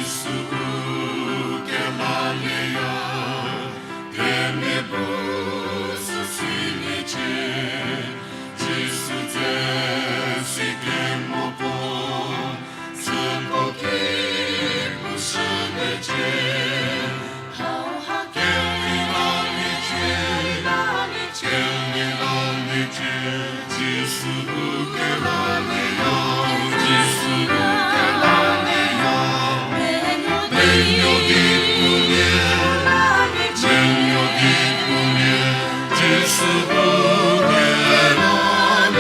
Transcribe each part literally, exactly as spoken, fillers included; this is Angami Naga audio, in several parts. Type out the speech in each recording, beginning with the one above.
Jisu kelalieya, themia bu sü siliecie, Jisu dze si kemo puo, süko ki pushüliecie. Hauha kelilaliecie, kelilaliecie, Jisu u kelalieya, Jisu u kelalieya. Menuo di pulie, menuo di pulie, Jisu u kelalieya.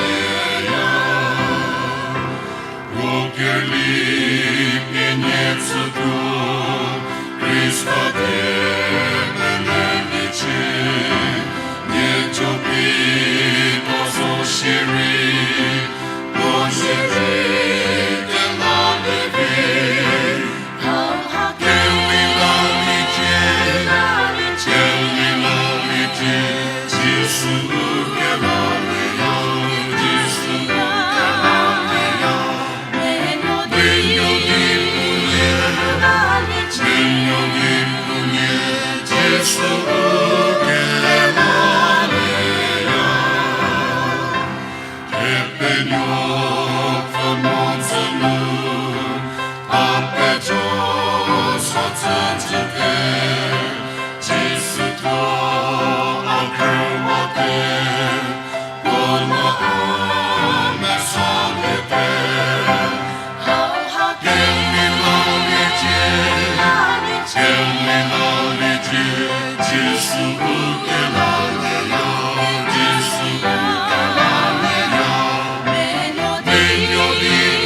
Puo kerli pie nie tsütuo, Khrista die peleliecie, nie co pie tuo zo shierei, puo shierei kelalie vi. Hauha kelilaliecie, kelilaliecie, Jisu u kelalieya, Jisu u kelalieya. Menuo di pulie, menuo di pulie, Jisu u kelalieya. Kepenuopfü mhodzü nu, a pejo sa tsüjüte, Jisu thuo a khrüwate, puo no a mesaliete. Hauha kelilaliecie, kelilaliecie, Jisu u kelalieya, Jisu u kelalieya. Menuo di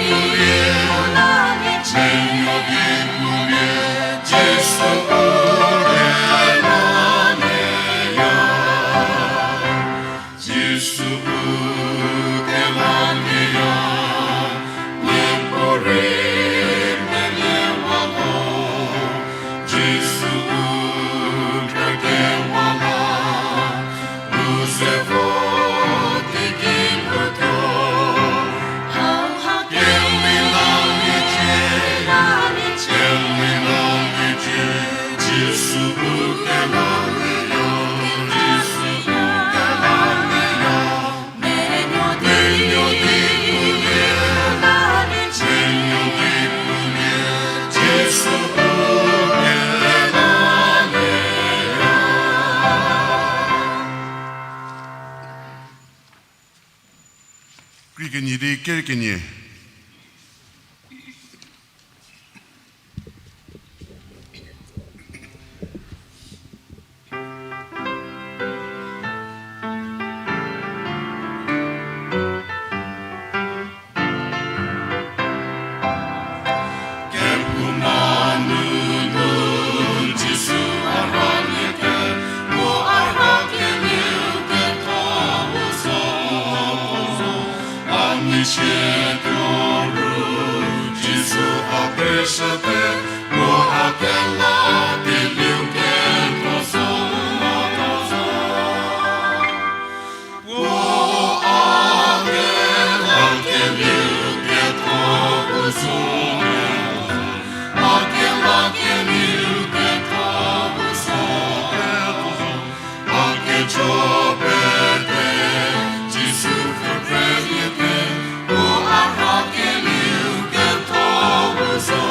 pulie, menuo di pulie, Jisu u kelalieya. Jisu u kelalieya, nieko rei melie wa lo. Jisu u khrükewa la, u se vo teiki lhoutuo. Hauha kelilaliecie, kelilaliecie, Jisu u kelalieya, Jisu u kelalieya. Menuo di pulie, menuo di pulie, Jisu u kelalieya. Krie kenie di ker kenie. Kephouma nunu Jisu a rhaliete, puo a rhakelieu ketho u zo. A nei shie tuo ru Jisu a pressure te, puo a kelakelieu ketho zo, zo. Puo a kelakelieu ketho u zo, a kelakelieu ketho u zo. A kejo pete, Jisu pfü preliete, puo a rhakelieu ketho u zo.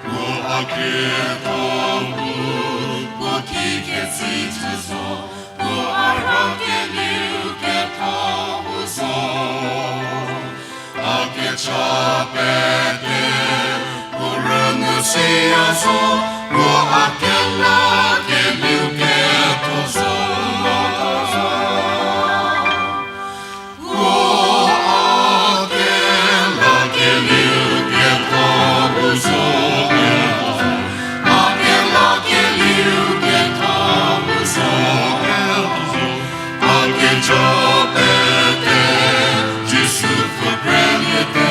Puo a ketho bu, puo ki ketsücü zo, puo a rhakelieu ketho u zo. A kecha pete, puo rünyü siya zo, puo a kelakelieu ketho zo. Puo a kelakelieu ketho u zo, a kelakelieu ketho u zo. A kejo pete, Jisu pfü preliete,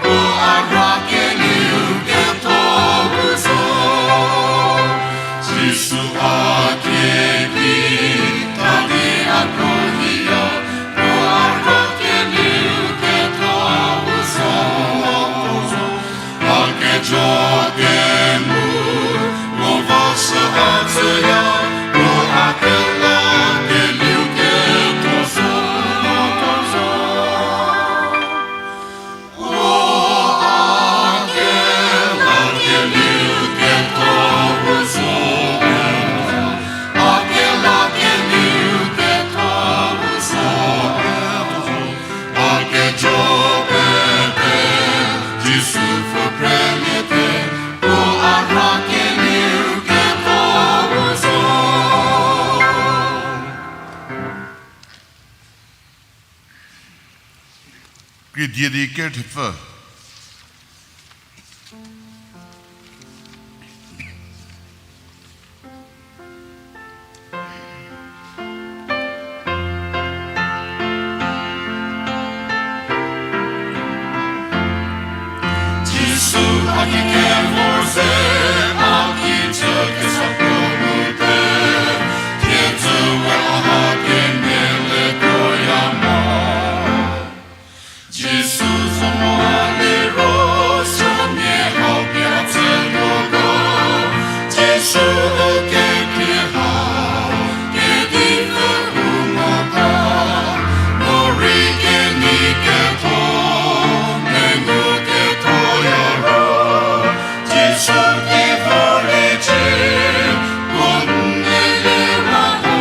puo a rhakelieu ketho u zo. Jisu a Krie die di ker thepfü. Jisu a ki kevor se, a ki chü kesa puo mu te, kecü we a ha kemele kroya mo. Jisu zo mo a liro, samia hau pie a tsü mo ga. Jisu u kekhrie ha, kedi pfü u mo ga. Morei kenei ketho, mengu kethoya ro. Jisu ki vorliecie, puo n le le wa ho.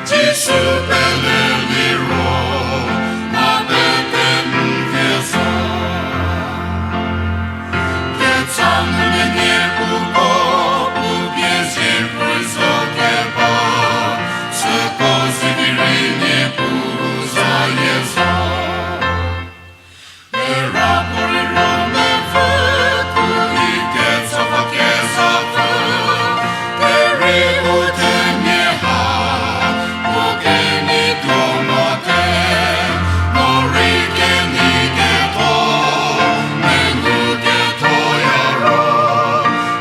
Jisu pele liro, ma pete n vie zo. Ketsang menie puo ko, puo pie zie rhoi zo keba, süko zivi rei nie puo zayie zo. Pera puo rei ro mepfü, puo rei ketsa va kezapfü, derei u themia ha, puo kenei tuo mote, morei kenei ketho, mengu kethoya ro,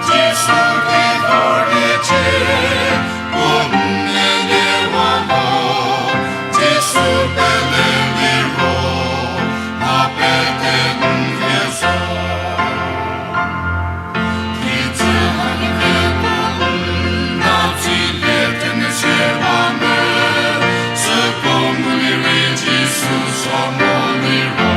Jisu ki vorliecie, puo n le le wa ho, Jisu pele liro, ma pete n vie zo. Kijü ha ni kepu n na tsilie tene sie ba me, süko ngulierei Jisu so mo liro.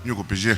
Nieko pezie.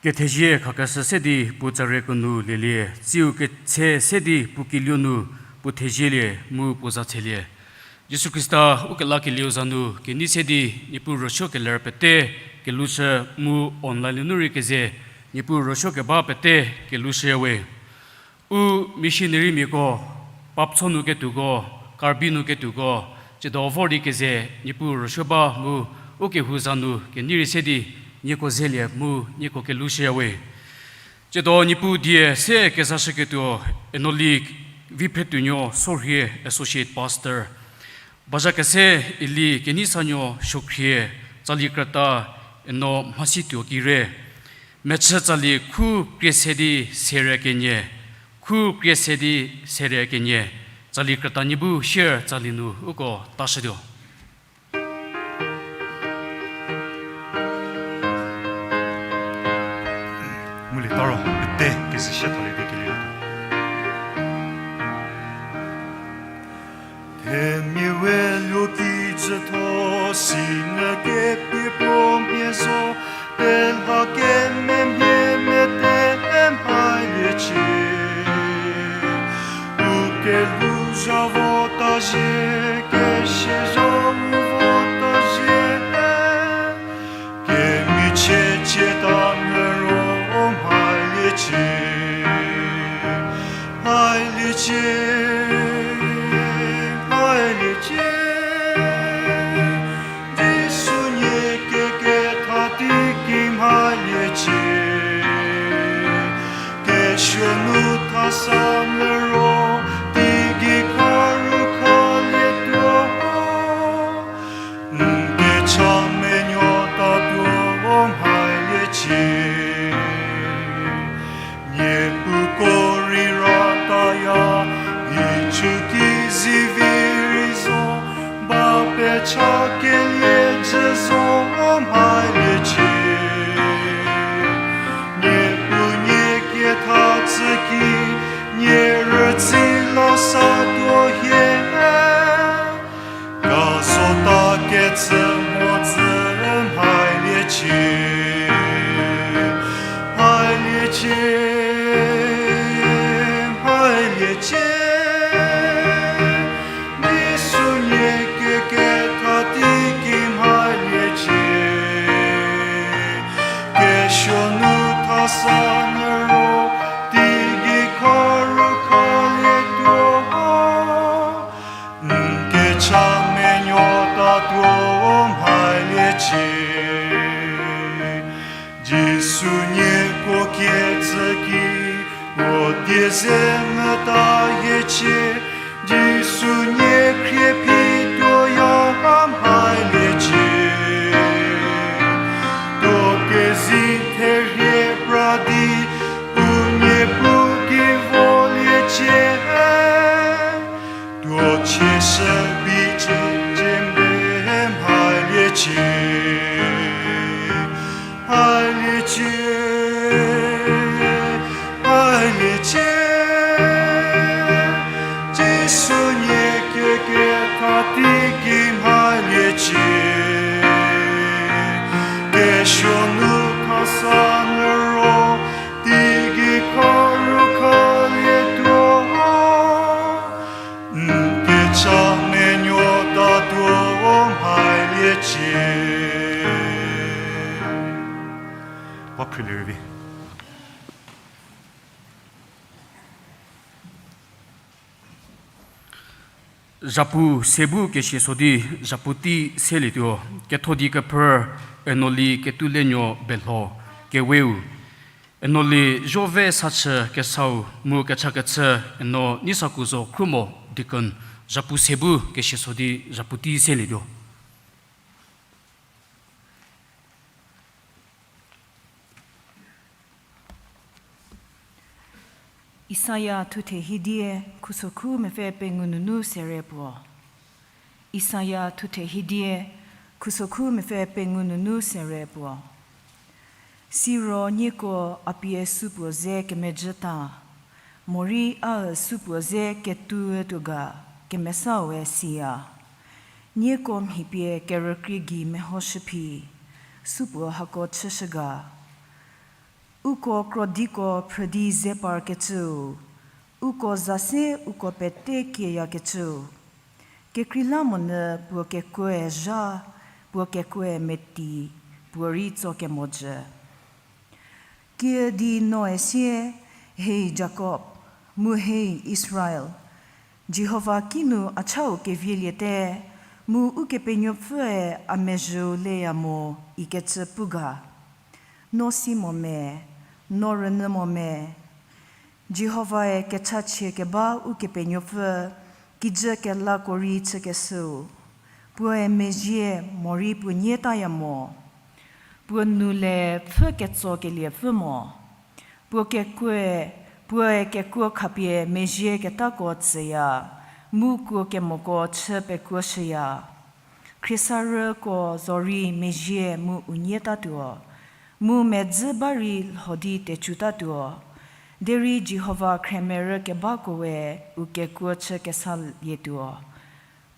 Kethezie khakeshü se di puo tsareko nu lielie, tsiu ketse se di puo kelieu nu puo thezielie mu puo za tselie. Jisu Khrista ukelakelieu za nu kenei se di Niepuu rüsuo keler pete kelushü mu online nu rei keze Niepuu rüsuo keba pete kelushüya we. U missionary miako, Papcho nu ketuoko, Karbi nu ketuoko, tsiedo vor di keze Niepuu rüsuo ba mu ukehou za nu kenei rei se di nieko zelie mu nieko kelushüya we. Tsiedo Niepuu die se kezashüketuo Enoli Viphetuonuo Sorhie Associate Pastor, bazha kese Eli Keneisanuo Suokhrie, tsali krüta Eno Mhasituo Kire, mechü tsali khu krie se di sere kenie, khu krie se di sere kenie, tsali krüta nie bu sier tsali nu uko tashütuo. Ngulie ta ro, pete kezhü sie thalie di kelietuo. Themia we luo kijütho sinyü kepie puo mhie zo, telha kememhie mete mhaliecie. U kelhouzha vota zhie, kesiezha nu vota zhie, kemichie cie ta moro mhaliecie, mhaliecie, mhaliecie. Jisu nie keketha teiki mhaliecie. Kesuo nu thasa moro, teigei kharu khalietuo, n kecha menuo tatuo mhaliecie. Niepuko rei rataya, nhicu ki zivi rei zo, ba pecha kelie jü zo mhaliecie. Niepuu nie ketha tsüki, nie rütsi la sa tuo hie, ka zota kecü mhodzü mhaliecie, mhaliecie, mhaliecie. Jisu nie keketha teiki mhaliecie. Kesuo nu thasa moro, teigei kharu khalietuo, n kecha menuo tatuo mhaliecie. Jisu nieko kie tsüki, puo die ze ngüta hiecie. Jisu nie khrie phituoya mhaliecie. Tuo kezei therie pra di, u Niepuu ki voliecie. Tuo chie shü bicie cie mbe mhaliecie, mhaliecie, mhaliecie. Jisu nie keketha teiki mhaliecie. Kesuo nu thasa moro, teigei kharu khalietuo, n kecha menuo tatuo mhaliecie. Wa phrilie rei vi. Zhapu se bu kesie so di zhapu tei selietuo, ketho di kephrü, Enoli Ketulenuo Belho, keweu, Enoli Zhove Sachü kesau mu kechakechü, Eno Neisakuzo Khrumo deacon, zhapu se bu kesie so di zhapu tei selietuo. Isaia thuthe hiedie, khusokhu mepfü pengou nunu sere puo. Isaia thuthe hiedie, khusokhu mepfü pengou nunu sere puo. Siro nieko a pie supuo ze kemejüta, morei a-ü supuo ze ketuotuo ga, kemesau we siya. Nieko mhi pie kerükrie gei mehoshü phi, supuo hako chüshü ga. Uko krodiko phrü di ze parkecüu, uko za se uko pete kieyakecüu. Kekreilamonyü puo kekuoe zha, puo kekuoe meti, puo rei tso kemojü. Kiüdi noe sie, hei Jakob, mu hei Israel, Jihova kinu a chau kevieliete, mu Ukepenuopfüe a mezhüu leya mo ikecü pu ga. No si mo me, no rünyü mo me? Jihovae kechachie keba Ukepenuopfü, kijü kelako rei chükeshüu, puoe mezhie morei puo nyietaya mo. Puo nou le pfhü ketso keliepfü mo. Puo kekuoe, puoe kekuo khapie mezhie ketako tsüya, mu kuo kemoko chü pekuoshüya. Khriesarüko zorei mezhie mu u nyietatuo, mu medzü ba rei lho di tecutatuo. Derei Jihova khremerü kebako we u kekuo chü kesalietuo.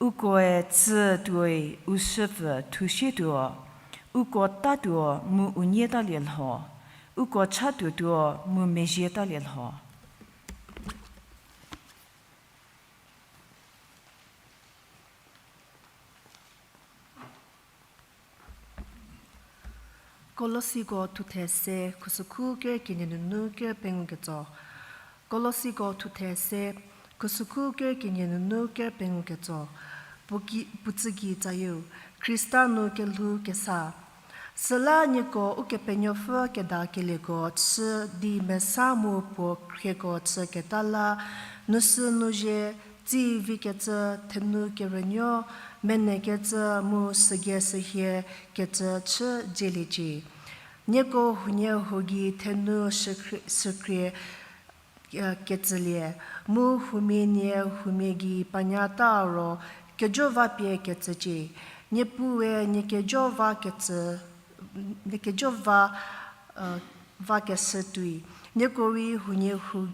Ukoe tsü tuoi u shüpfü thusietuo, uko tatuo mu u nyietalie lho, uko chatuotuo mu mezhietalie lho. Kolosiko thuthe se khusükhu ker kenie nunu ker pengou ketso. Kolosiko thuthe se khusükhu ker kenie nunu ker pengou ketso. Puo ki, puo tsü gei tsayeu, Khrista nu kelhou kesa. Süla nieko Ukepenuopfü kedakelieko chü di mesa mu puo khrieko chüketa la, nu sü nu zhie, tsi vikecü, thenu kerünuo, menekecü mu sügei sühie kecü chü zieliecie. Nieko huoniehuo gei thenu sükhrie, sükhrie, kecülie, mu huomia nie huomia gei panyata ro kejo va pie kecücie. Niepuue nie kejo va kecü, nie kejo va, vakeshü tuoi, nieko rei huoniehuo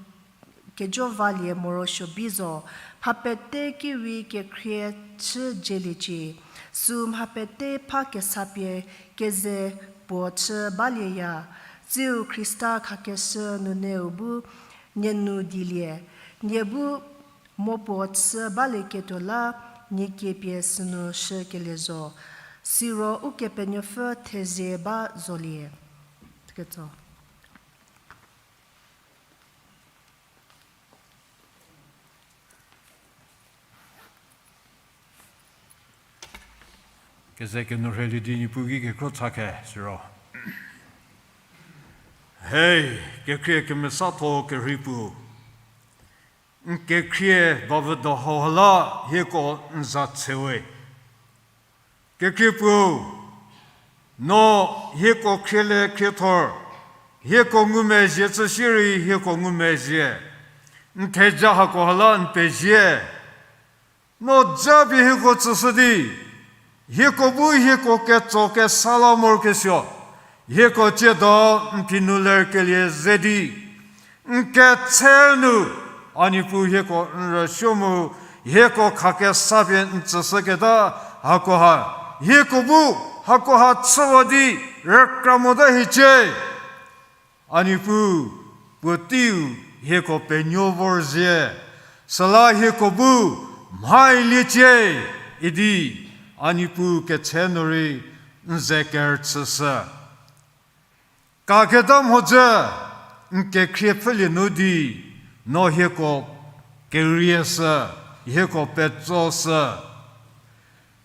kejo valie morosuo bi zo. Mha pete ki rei kekhrie chü zieliecie. Süu mha pete pha kesa pie keze puo chü balieya. Tsiu Khrista khakeshü nuneu bu nie nu dilie. Nie bu mo puo chü balieketuo la nie kie pie sünu shükelie zo. Siro Ukepenuopfü thezie ba zolie. Ketso. Keze kenu rheilie di Niepuu ki kekhro cha khe siro. Hei, kekhrie kemesatho kerhei puo. N kekhrie bavü do hau ha la hieko n za tsewe. Kekhrie puo, no hieko khrie le khriethor, hieko ngumezhie chü shierei hieko ngumezhie. N theja hako ha la n pezie. No japie hieko tsüshü di, hieko bu hieko ketso kesa la morokesuo, hieko tsiedo n phi nu lerkelie ze di, n ketse nu, a Niepuu hieko n rüsuo mu, hieko khakesa pie n tsüshüketa, hakoha, hieko bu, hakoha chüwa di, rükra mota hiecie. A Niepuu, puoteiu hieko penuo vor zie, süla hieko bu mhai liecie idi, a Niepuu ketse nu rei n ze kerüchüshü. Kaketa mhodzü n kekhrie pfhülie nu di, no hieko kerieshü, hieko petsoshü.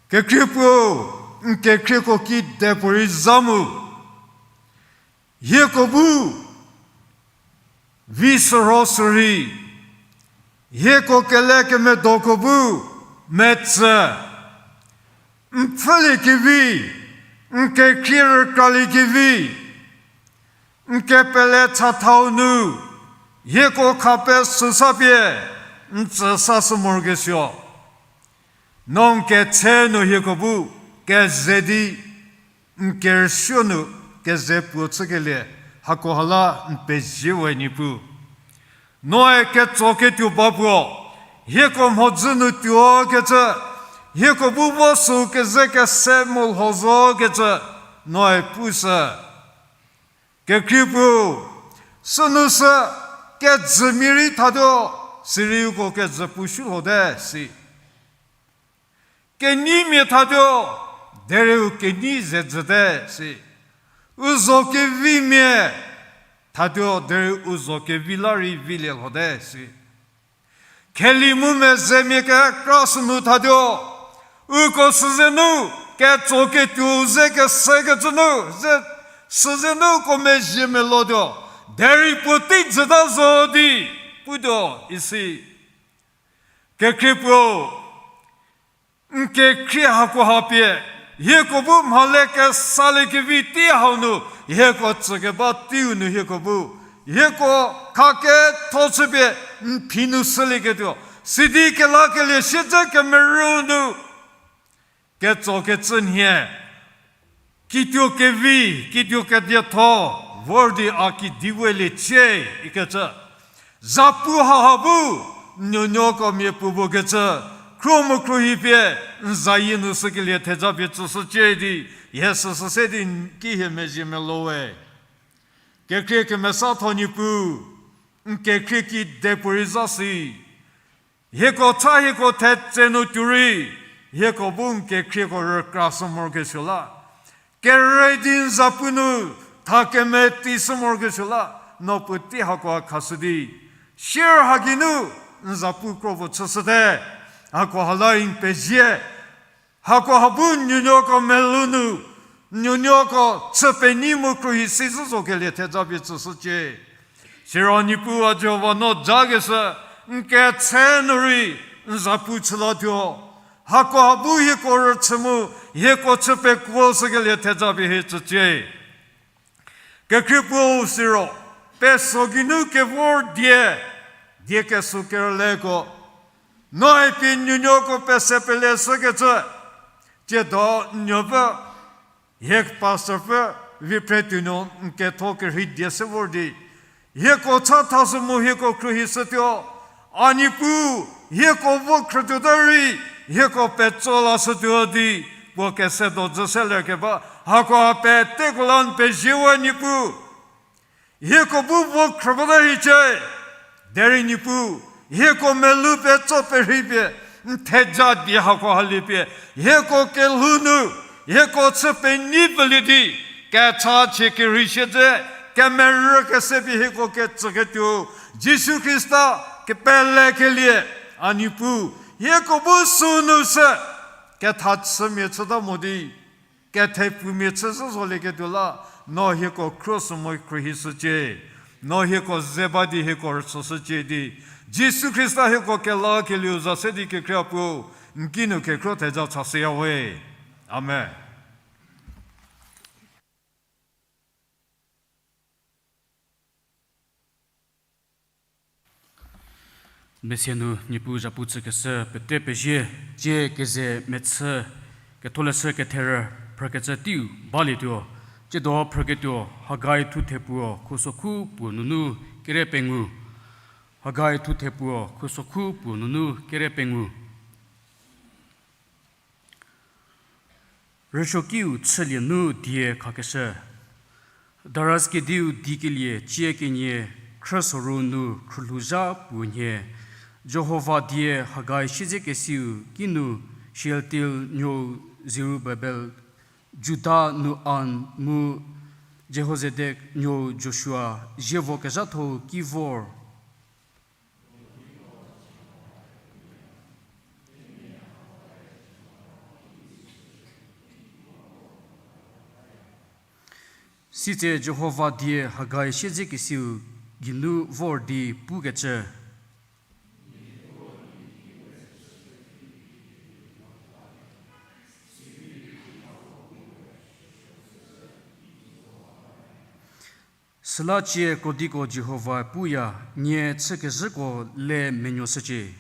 Kekhrie puo, n kekhrieko kidepuorei za mu. Hieko bu vi sürho sürhei, hieko kelekemedoko bu metsü, n pfhüliekevi, n kekhrie rükraliekevi, n kepele chathau nu, hieko kha pesüsa pie, n tsüsashü morokesuo. No n ketse nu hieko bu keze di, n kerüsuo nu keze puo chükelie, hakoha la n pezie we Niepuu. Noe ketso ketuo ba puo, hieko mhodzü nu tuokecü, hieko bu vo sü keze kese mu lho zokecü, noe pushü. Kekhrie puo, Sünu sü kejümia rei thatuo, sirei uko kejü pushü lhote si. Kenyimia thatuo, derei u kenyi ze jüte si. U zo kevimia thatuo, derei u zo kevi la rei vilie lhote si. Kheli mu mezemia kekra sünu thatuo, uko süzenu, ketso ketuo ze kesekecü nu, ze süzenu uko mezhie melotuo, derei puotei jüta zo di, putuo isi. Kekhrie puo, n kekhrie hakoha pie, hieko bu mhale kesaliekevi tei hau nu, hieko tsükeba teiu nu hieko bu, hieko khaketho chüpie n phi nu shülieketuo, sidi kelakelie siedze kemerü nu, ketso kecü nhie, kituo kevi, kituo kedietho, vor di a kidi welie cie, ikecü. Zapu haha bu, nuonuoko mia puo bu kecü, khro mu khruohi pie, n zayie nu sükelie theja pie tsüshücie di, hie süsü se di n ki hie mezhie melo we. Kekhrie kemesatho Niepuu, n kekhrie ki de puorei za si. Hieko tha hieko thetse nu tuo rei, hieko bu n kekhrieko rükra shü morokesuo la. Kere di n zapu nu, tha kemeti shü morokesuo la, no puotei hakoha khashü di. Sier ha geinu, n zapu kro puo chüshüte, hakoha la n pezie. Hakoha bu nuonuoko melou nu, nuonuoko chü penyi mu khruohi si zhü zokelie theja pie tsüshücie. Siro Niepuu a Jihova no jakeshü, n ketse nu rei, n zapu chü latuo. Hakoha bu hieko rüchü mu, hieko chü pekuo shükelie theja pie hie tsücie. Kekhrie puo siro, peso geinu kevor die, die kesuo kerüleko. Noe pie nuonuoko pese pele shükecü, tsiedo nuopfü, hie pastorpfü, vi phre tuonuo n ketho kerhei die se vor di. Hieko cha thashü mu hieko khruohi shütuo, a Niepuu, hieko vo khrütuota rei, hieko petso lashütuo di, puo kese do dzü se lerkeba, hakoha peteko la n pezie we Niepuu. Hieko bu vo khrübata hiecie, derei Niepuu, hieko melou petso perhei pie, n theja di hakoha lie pie, hieko kelhou nu, hieko chü penyi pfülie di, kechachie kerhei siedze, kemerü kese pie hieko ketsüketuo, Jisu Khrista kepelekelie, a Niepuu, hieko bu sünu sü, kethachümia chüta mo di, kethepfumia chü zhü zolieketuo la, no hieko khruohi shü mu khruohi shücie, no hieko ze ba di hieko rüchüshücie di, Jisu Khrista hieko kelakelieu za se di kekhrie puo, n ki nu kekhro theja chashüya we. Amen. Mese nu Niepuu zapu chükeshü pete pezie, tsie keze mechü, ketholeshü ketherü, phrükecü teiu balietuo, tsiedo phrüketuo, Hagai thuthe puo, khusokhu puo nunu kere pengou. Hagai thuthe puo, khusokhu puo nunu kere pengou. Rüsuokiu chülie nu die khakeshü. Daras kediu dikelie cie kenie khrüsoru nu khrülhouzha puo nhie, Jihova die Hagai siedzekesiu kinu Shealtiel nuou Zerubabel, Juda nuou An mu Jehozadek nuou Joshua zievo kezhatho-u ki vor. Sitse Jihova die Hagai siedzekesiu geinu vor di pukecü. Süla cie krodiko Jihovae puya, nie chükezhüko le menuoshücie.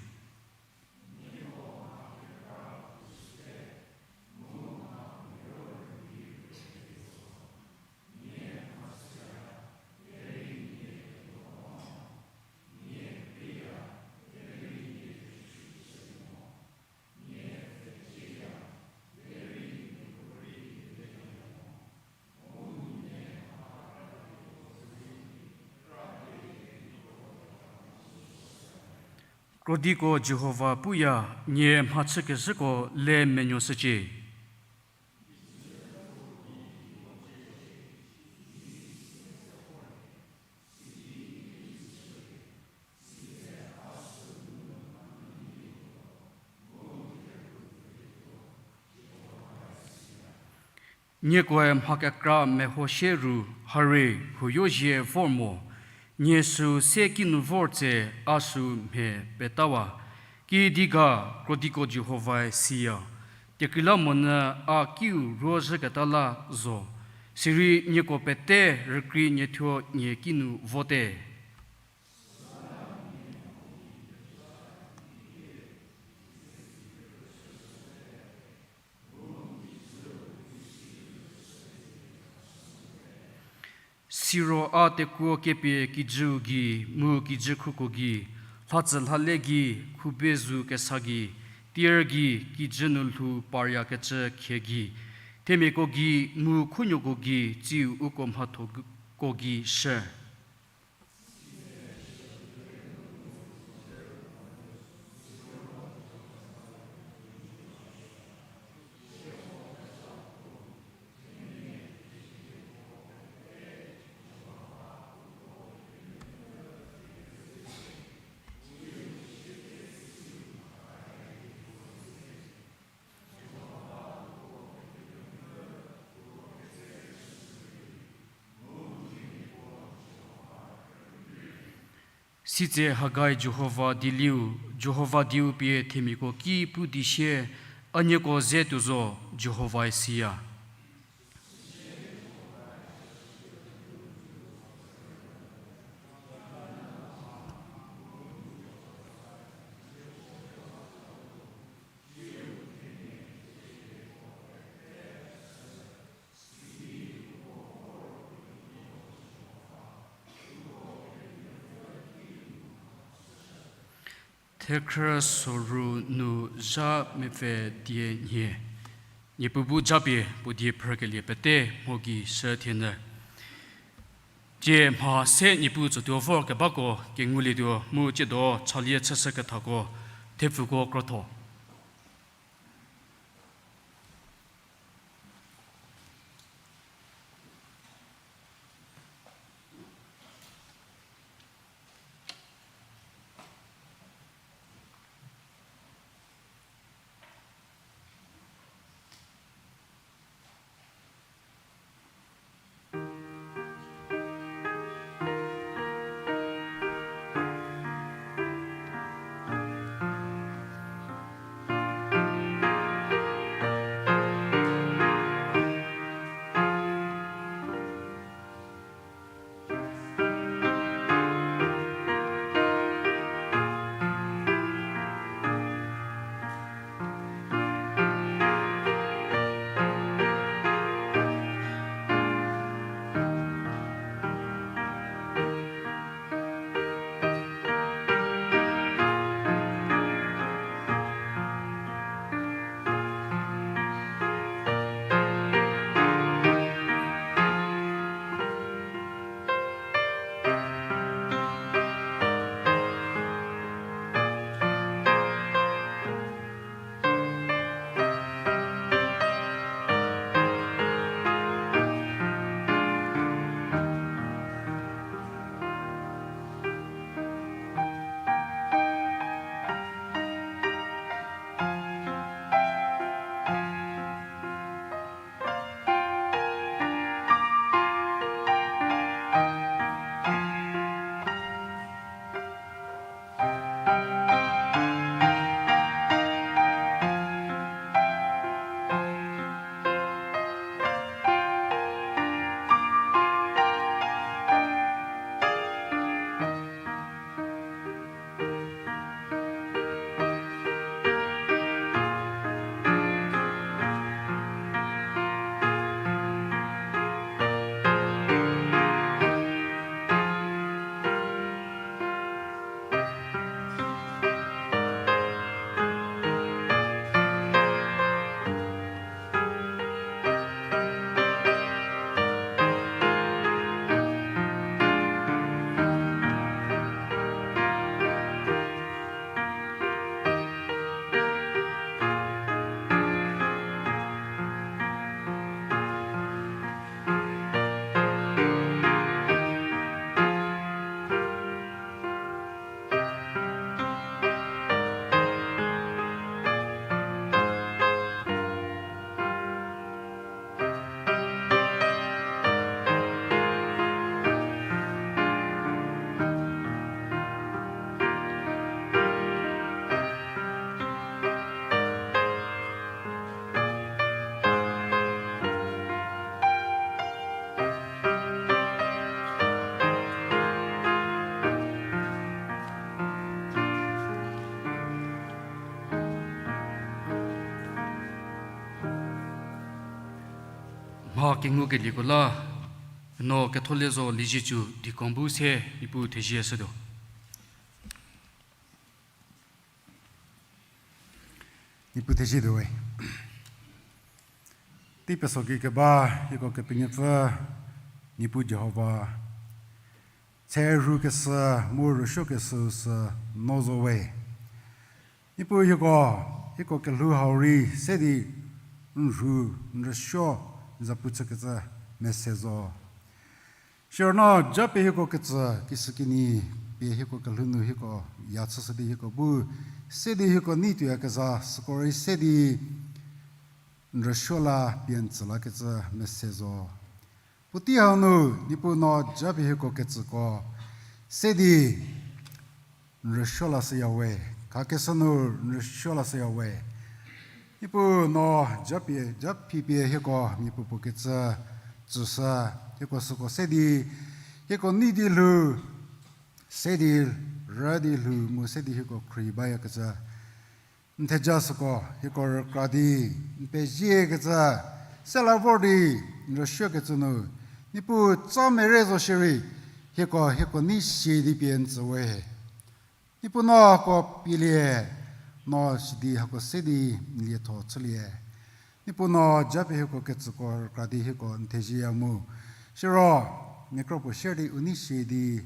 Krodiko Jihova puya, nie mhachükezhüko le menuoshücie. Niekoe mha kekra mehoshie ru, harie huoyozie vor mo, nie süu se kinu vor tse a süu mhe petawa. Kiüdi ga, Krodiko Jihovae siya, Tekreilamonyü a kiu ruozhüketa la zo, sirei nieko pete rükrei niethuo nie kinu vote. Siro a tekuo kepie kijüu gei, mu kijü khruko gei, lhatsü lhale gei, khubezu kesa gei, tier gei, kijü nu lhou paryakecü khie gei, themiako gei, mu khunuoko gei, tsiu uko mhathoko gei shü. Sitse Hagai Jihova dieliu, Jihova dieu pie themiako ki pu di sie, a nieko ze tuo zo, Jihovae siya. Thekhrü soru nu zha mepfü die nhie. Niepuu bu japie puo die phrükelie pete mho gei shü thienyü. Tie mha se Niepuu tsütuo vorkebako kengulietuo mu tsiedo chalie chüshükethako thepfuko krotho. Mha kengukelieko la, no Ketholezo Liezietsu deacon bu se Niepuu thezie shütuo. Niepuu thezietuo we. Tei peso ki keba hieko Kepenuopfü, Niepuu Jihova, therhu keshü mu rüsuo keshü sü no zo we. Niepuu hieko, hieko kelhou hau rei se di n rhu n rüsuo zapu chükecü mese zo. Siro no japie hieko ketsü kisükinyi pie hieko kelhou nu hieko ya chüshü di hieko bu se di hieko nei tuoyakezha süko rei se di n rüsuo la pie n tsü lakecü mese zo. Puotei hau nu Niepuu no japie hieko ketsüko se di n rüsuo lashüya we, khakeshü nu n rüsuo lashüya we. Niepuu no japie, japie pie hieko mia puopuo kecü tsüshü, hieko süko se di, hieko nei di lhou, se di, rü di lhou mu se di hieko khrie bayakecü n theja süko hieko rükra di n peziekecü, se la vor di n rüsuokecü nu, Niepuu tsa mere zo shierei, hieko, hieko nei sie di pie n tsü we. Niepuu no hako pielie, no sidi hako se di n lietho chülie. Niepuu no japie hieko ketsüko rükra di hieko n thezieya mu. Siro, nie kro puo share di u nei sie di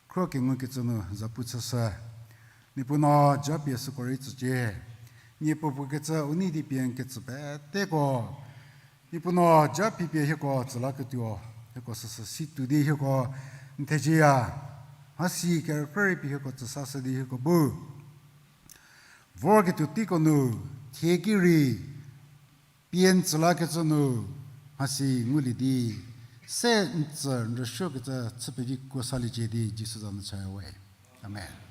khro kengukecü nu zapu chüshü. Niepuu no japie süko rei tsücie. Nie puopuo kecü u nei di pie n ketsü peteko Niepuu no japie pie hieko tsü laketuo, hieko süsü si tuo di hieko n thezieya. Mhasi kerükrie rei pie hieko tsüsashü di hieko bu vorketuo teiko nu, thie ki rei pie n tsü lakecü nu, mhasi ngulie di, se n tsü n rüsuokecü chü pevi kuo saliecie di Jisu za nu chaya we. Amen.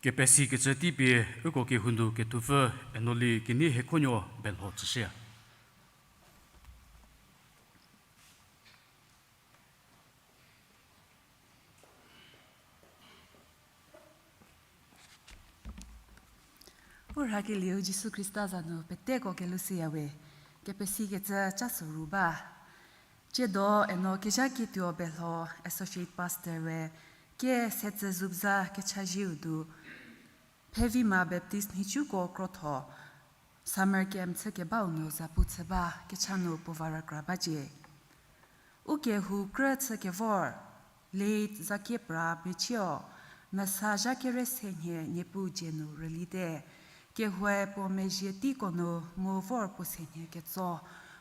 Kepesikecü tei pie uko kehou nu kethupfü Enoli Kenie Hekhonuo belho tsüshüya. U rhakelieu Jisu Khrista za nu peteko kelushüya we. Kepesikecü ca soru ba. Tsiedo Eno Kezhakietuo belho Associate Pastor we, kie setsü zubza kechazieu du, Phevima Baptist nhicuko krotho, summer camp chükebau nu zapu chü ba kecha nu puo va rükra bacie. U kehou krü chü kevor, late Zakiepra Mechio, mesa zha kere se nhie Niepuu dzie nu rülite. Kehoue puo mezhie teiko nu mu vor puo se nhie ketso,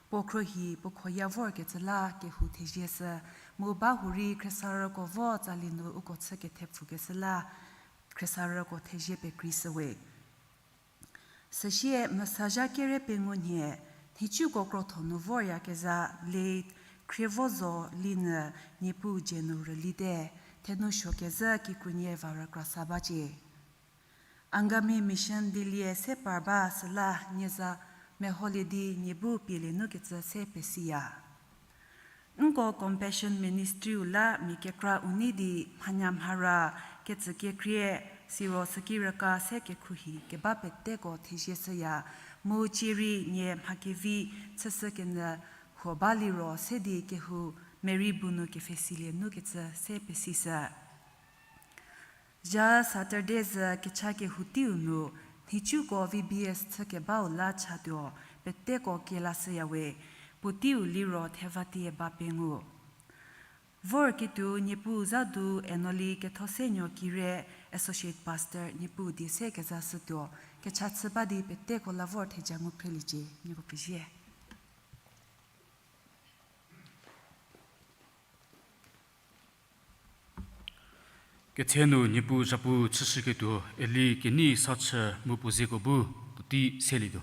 puo khruohi puo khoya vorkecü la kehou thezie shü, mu ba hurei khriesarüko vo tsali nu uko chü kethepfukeshü la khriesarüko thezie pekreishü we. Süsie mesa zha kere pengou nhie, nhicuko krotho nu voryakezha late Khrievozo Linyü Niepuu dzie nu rülite, thenu suokezhü kikrunie va rükra sa bacie. Angami Mission Delhi-e se par ba süla nie za meholie di nie bu pielie nukecü se pesiya. Nko Compassion Ministry-u la mia kekra u nei di mhanya mhara kecü kekrie, siro süki rüka se kekhruohi keba peteko thezie shüya, mu cie rei nie mha kevi chüshü kenyü huo ba liro se di kehou merei bu nu kepfhesilie nukecü se pesishü. Zha Saturday zhü kecha kehou teiu nu, nhicuko V B S chükebau la chatuo, peteko kielashüya we, puoteiu liro thevatie ba pengou. Vorketuo Niepuu za du Enoli Kethosenuo Kire, Associate Pastor, Niepuu die se kezashütuo, kecha chü ba di peteko la vor theja ngu phreliecie, nieko pezie. Ketse nu Niepuu zhapu chüshüketuo Eli Kenie Sachü mu puo zeko bu puotei selietuo.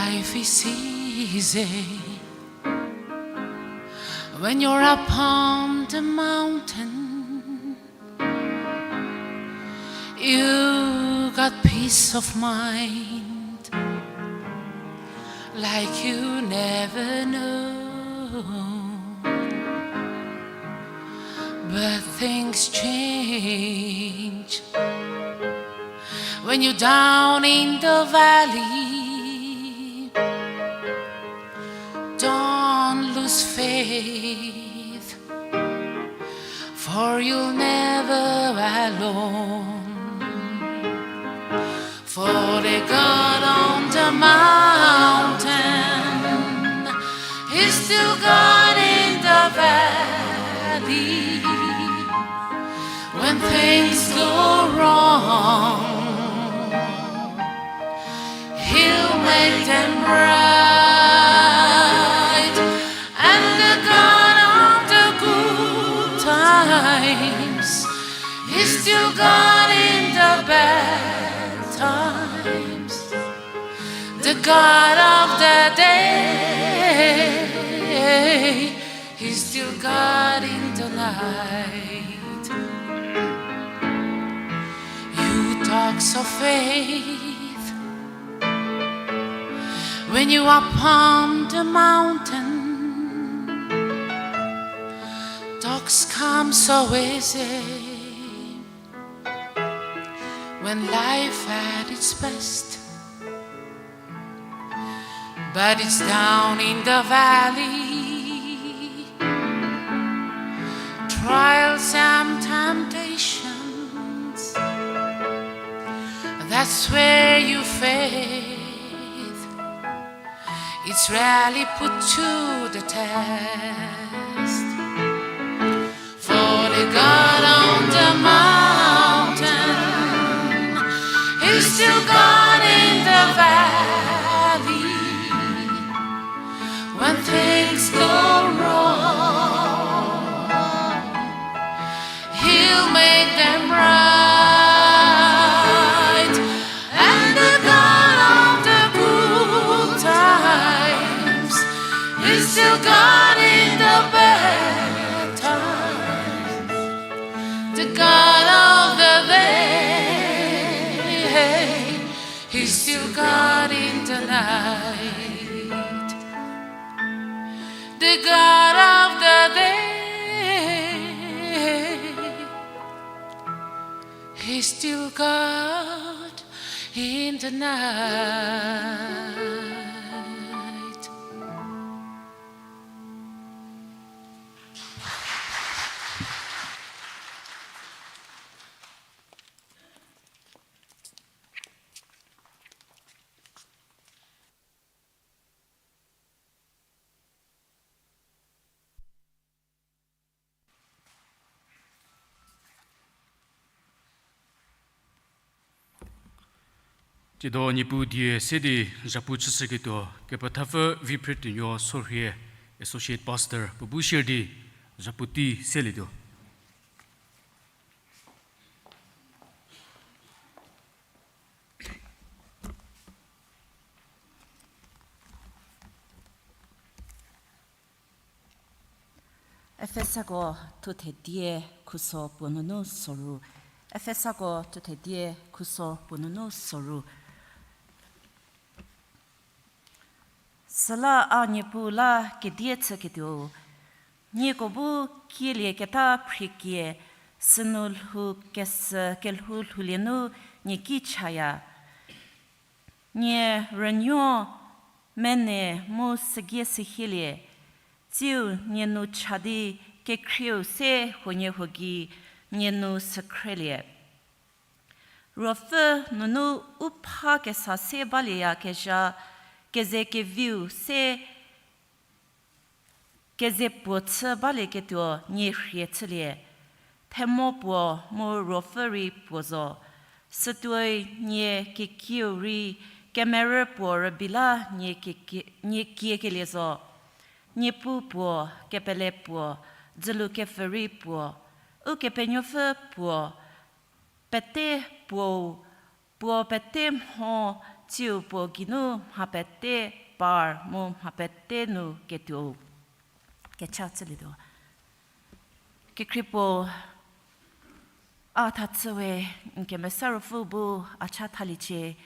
Life is easy when you're up on the mountain. You got peace of mind like you never know. But things change when you're down in the valley. Don't lose faith, for you're never alone. For the God on the mountain, He's still God in the valley. When things go wrong, He'll make them right. And the God of the good times, He's still God in the bad times. The God of the day, He's still God in the night. You talks of faith when you are upon the mountain. Talks come so easy when life at its best. But it's down in the valley, trials and temptations, that's where your faith it's really put to the test. For the God on the mountain, He's still God in the valley. When things go wrong, He'll make them right. And the God of the good times, He's still God in the bad times. The God of the day, He's still God in the night. The God of the day, He's still God in the night. Tsiedo Niepuu die se di zhapu chüshüketuo kepethapfü Viphretuonuo Sorhie, Associate Pastor, puo bu share di zhapu tei selietuo. Efesako thuthe die khuso puo nunu soru. Efesako thuthe die khuso puo nunu soru. Süla a Niepuu la kedie chüketuo, nieko bu kielieketa phriekie, sünu lhou kesü kelhou lhoulie nu nie ki chaya. Nie rünuo, mene mu sügie sühielie, tsiu nie nu cha di kekhrieu se huoniehuo gei nie nu sükhrelie. Ruopfü nunu u pha kesa se balieyakezha, keze keviu se keze puo chü balieketuo nie rhie chülie. Themo puo mu ruopfü rei puo zo. Sütuoi nie kekieu rei kemerü puo rübei la nie kie-, nie kiekelie zo. Niepuu puo, kepele puo, dzülu kepfü rei puo, Ukepenuopfü puo, pete puou, puo pete mho Tsiu puo geinu mha pete par mu mha pete nu ketuou kecha chülietuo. Kekhrie puo, a tha chüwe, n kemesa ruopfü bu a cha thaliecie.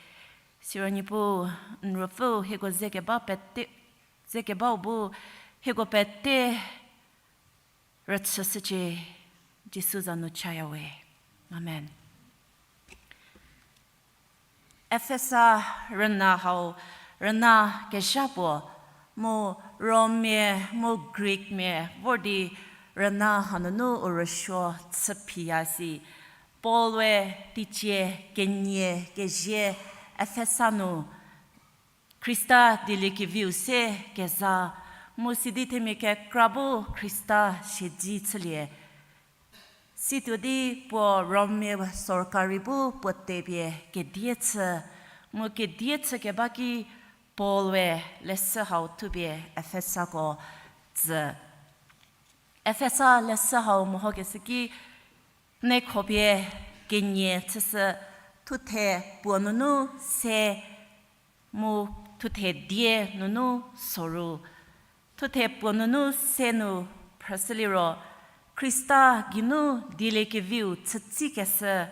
Siro Niepuu, n ruopfü hieko ze keba pete, ze kebau bu hieko pete rüchüshücie, Jisu za nu chaya we. Amen. Efesa rüna hau, rüna kezha puo, mu Rommia mu Greekmia vor di rüna hanunu u rüsuo chüphiya si. Paul-e teicie kenie kezie Efesa nu Khrista dieliekeviu se keza, mu sidi themia kekra bu Khrista siedzi chülie. Situo di puo Rommia sorkari bu puo tepie kedie chü, mu kedie chü keba ki Paul-e leshü hau thupie Efesako tsü. Efesa leshü hau mehokeshü ki nekhopie kenie chüshü, thuthe puo nunu se mu thuthe die nunu soru. Thuthe puo nunu se nu phrüshüliro, Khrista geinu dieliekeviu chütsikeshü,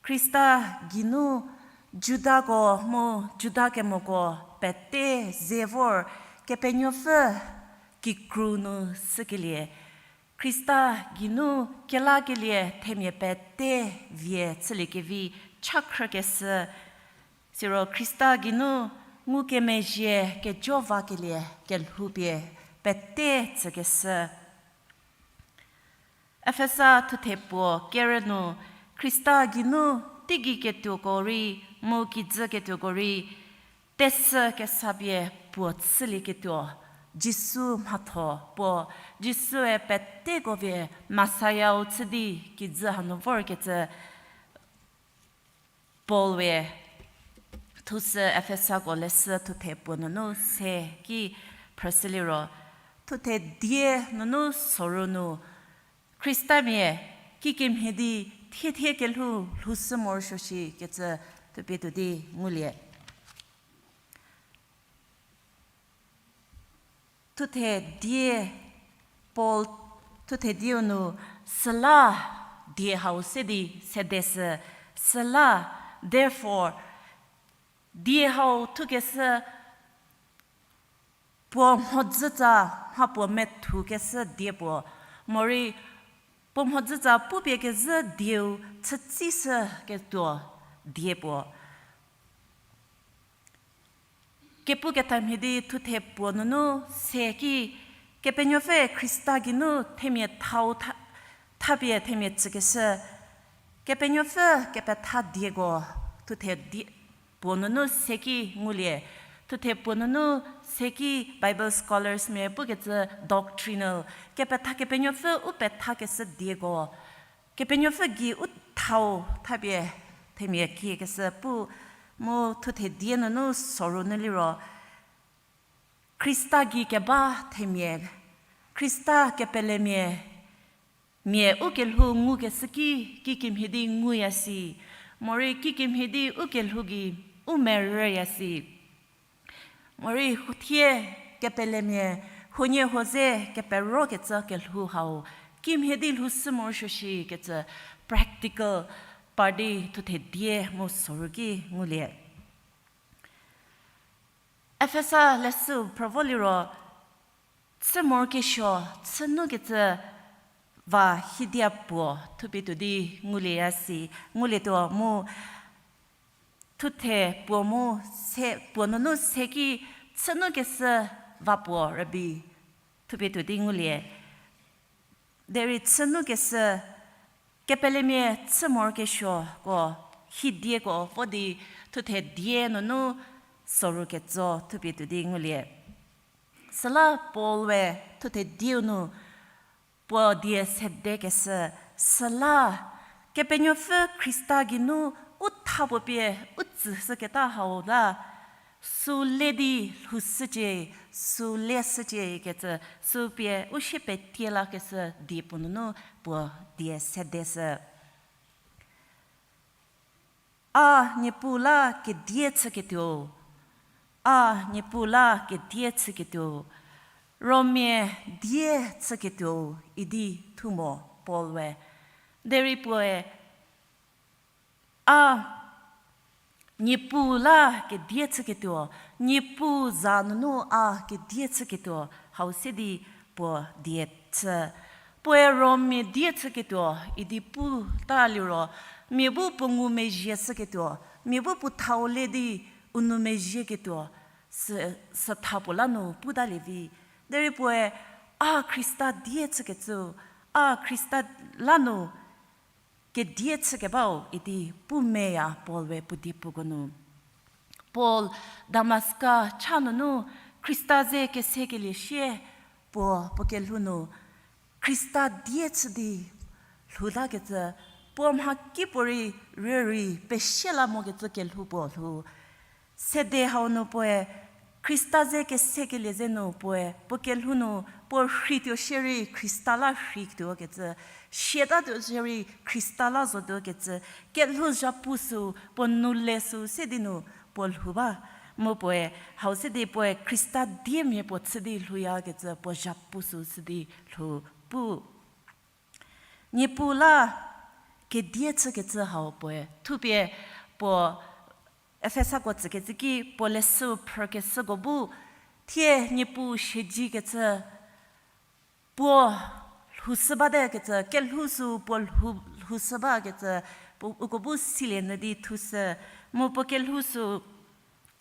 Khrista geinu Judako mu Judakemoko pete ze vor Kepenuopfü kikru nu sükelie, Khrista geinu kelakelie themia pete vie chüliekevi cha khrükeshü, siro Khrista geinu ngukemezhie kejo vakelie kelhoupie pete tsükeshü. Efesa thuthe puo kerü nu Khrista geinu teigei ketuoko rei mu kijü ketuoko rei tesü kesapie puo chülieketuo, Jisu mhatho puo, Jisue peteko vie Messiah-u chü di kijü hanu vorkecü Paul-e thusü Efesako leshü thuthe puo nunu se ki phrüshüliro, thuthe die nunu soru nu Khristamia kikemhie di thiethie kelhou lhoushü morosuo shikecü thupie tuo di ngulie. Thuthe die, Paul thuthe dieu nu süla die hau se di sedeshü, süla, therefore, die hau thukeshü puo mhodzütsa, mha puo methukeshü die puo, morei puo mhodzütsa pupie kezhü dieu chütsishüketuo die puo. Kepukethamhie di thuthe puo nunu se ki, Kepenuopfü Khrista geinu themia thau tha-, thapie themia tsükeshü, Kepenuopfü kepetha dieko thuthe die puo nunu se ki ngulie. Thuthe puo nunu se ki Bible scholars mia pukecü doctrinal, kepetha Kepenuopfü u pethakeshü dieko, Kepenuopfü gei u thau thapie themia kiekeshü pu, mu thuthe die nunu soru nu liro, Khrista gei keba themia, Khrista kepelemia, mia u kelhou ngukeshü ki, kikemhie di nguya si, morei kikemhie di u kelhou gei u merüya si. Morei thie kepelemia, huoniehuo ze keperokecü kelhou hau kimhie di lhoushü morosuo shikecü practical par di thuthe die mu soru ki ngulie. Efesa leshü phrü vo liro, chü morokesuo, chünukecü va hidia puo thupie tuo di ngulieya si, ngulietuo mu thuthe puo mu se, puo nunu se ki chünukeshü va puo rübei thupie tuo di ngulie. Derei chünukeshü, kepelemia chü morokesuoko, hidieko vo di thuthe die nunu soru ketso thupie tuo di ngulie. Süla Paul-e thuthe dieu nu puo die sedekeshü, süla Kepenuopfü Khrista geinu u tha puo pie u tsüshüketa hau la, sü le di lhoushücie, sü le shücie kecü, sü pie u sie petie lakeshü die puo nunu puo die sedeshü. A Niepuu la kedie chüketuo, a Niepuu la kedie chüketuo, Rommia die chüketuo idi thu mo Paul we. Derei puoe, a Niepuu la kedie chüketuo, Niepuu za nunu a kedie chüketuo, hau se di puo die chü. Puoe Rommia die chüketuo idi pu ta liro, mia bu puo ngumezhie shüketuo, mia bu puo thau le di u nou mezhieketuo, sü, sü tha puo la nu pu talie vi. Derei puoe, a Khrista die chükecü, a Khrista la nu kedie chükebau idi pu meya Paul we puo diepuko nu. Paul Damaska cha nunu Khrista ze kesekelie sie puo, puo kelhou nu Khrista die chü di lhoutakecü, puo mhakipuorei rürei pesie la mokecü kelhou puo lhou. Sede hau nu puoe, Khrista ze kesekelie ze nu puoe, puo kelhou nu puo rheituo shierei Khrista la rheituo kecü, siatatuo shierei Khrista la zotuo kecü, kelhou zhapu sü, puo nou le sü se di nu puo lhou ba. Mu puoe, hau se di puoe Khrista diemia puo chü di lhouyakecü, puo zhapu sü chü di lhou pu. Niepuu la kedie chükecü hau puoe thupie puo Efesako tsükecü ki puo leshü phrükeshüko bu thie Niepuu siedzikecü puo lhoushü batekecü, kelhou sü puo lhou, lhoushü bakecü, puo, uko bu silie nyü di thushü, mu puo kelhou sü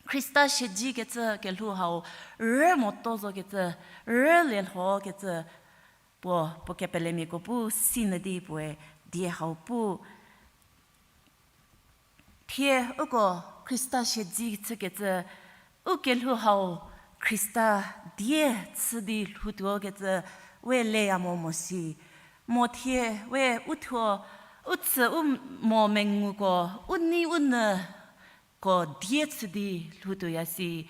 Khrista siedzikecü kelhou hau rü moto zokecü, rülie lhokecü, puo, puo kepelemiako bu sinyü di puoe die hau pu. Thie uko Khrista siedzi chükecü, u kelhou hau Khrista die chü di lhoutuokecü, we leya mo mo si. Mo thie we u thuo, u tsü u mo menguko, u nei u nyüko die chü di lhoutuoya si.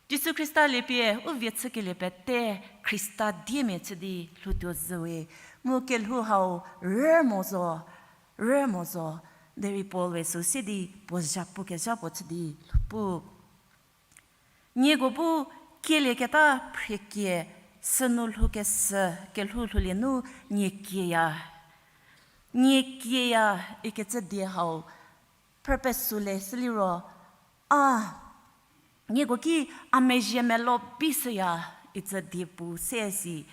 Jisu Khrista liepie u vie chükelie pete Khrista diemia chü di lhoutuo zhüwe. Mu kelhou hau rü mo zo, rü mo zo, derei Paul we sü se di puo zhapu kezha puo chü di lhou pu. Nieko bu kielieketa phriekie, sünu lhoukeshü kelhou lhoulie nu nie kieya. Nie kieya ikecü die hau, purpose süle süliro, a, nieko ki a mezhie melo bi shüya, icü die pu se si.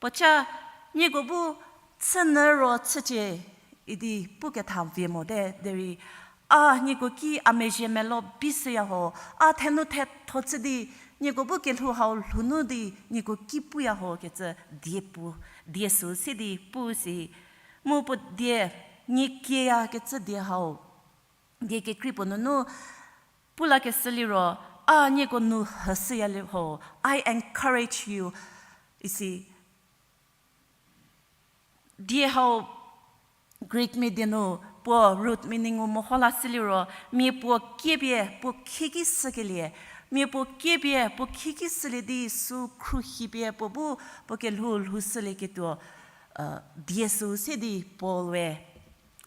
Puoca, nieko bu chünyü ro chücie idi puketha vie mote, derei, a, nieko ki a mezhie melo bi shüya ho, a thenou thetho chü di, nieko bu kelhou hau lhounu di nieko ki puya ho kecü die pu, die sü se di pu si. Mu puo die, nie kieyakecü die hau, die kekrei puo nunu pu lakeshü liro, a nieko nu hüshüya le ho, I encourage you, isi. Die hau Greek mia die nu puo root meaning-u meho la süliro, mia puo kiepie puo khieki shükelie, mia puo kiepie puo khieki shülie di sü khruohipie puo bu puo kelhou lhoushülieketuo, die sü se di Paul we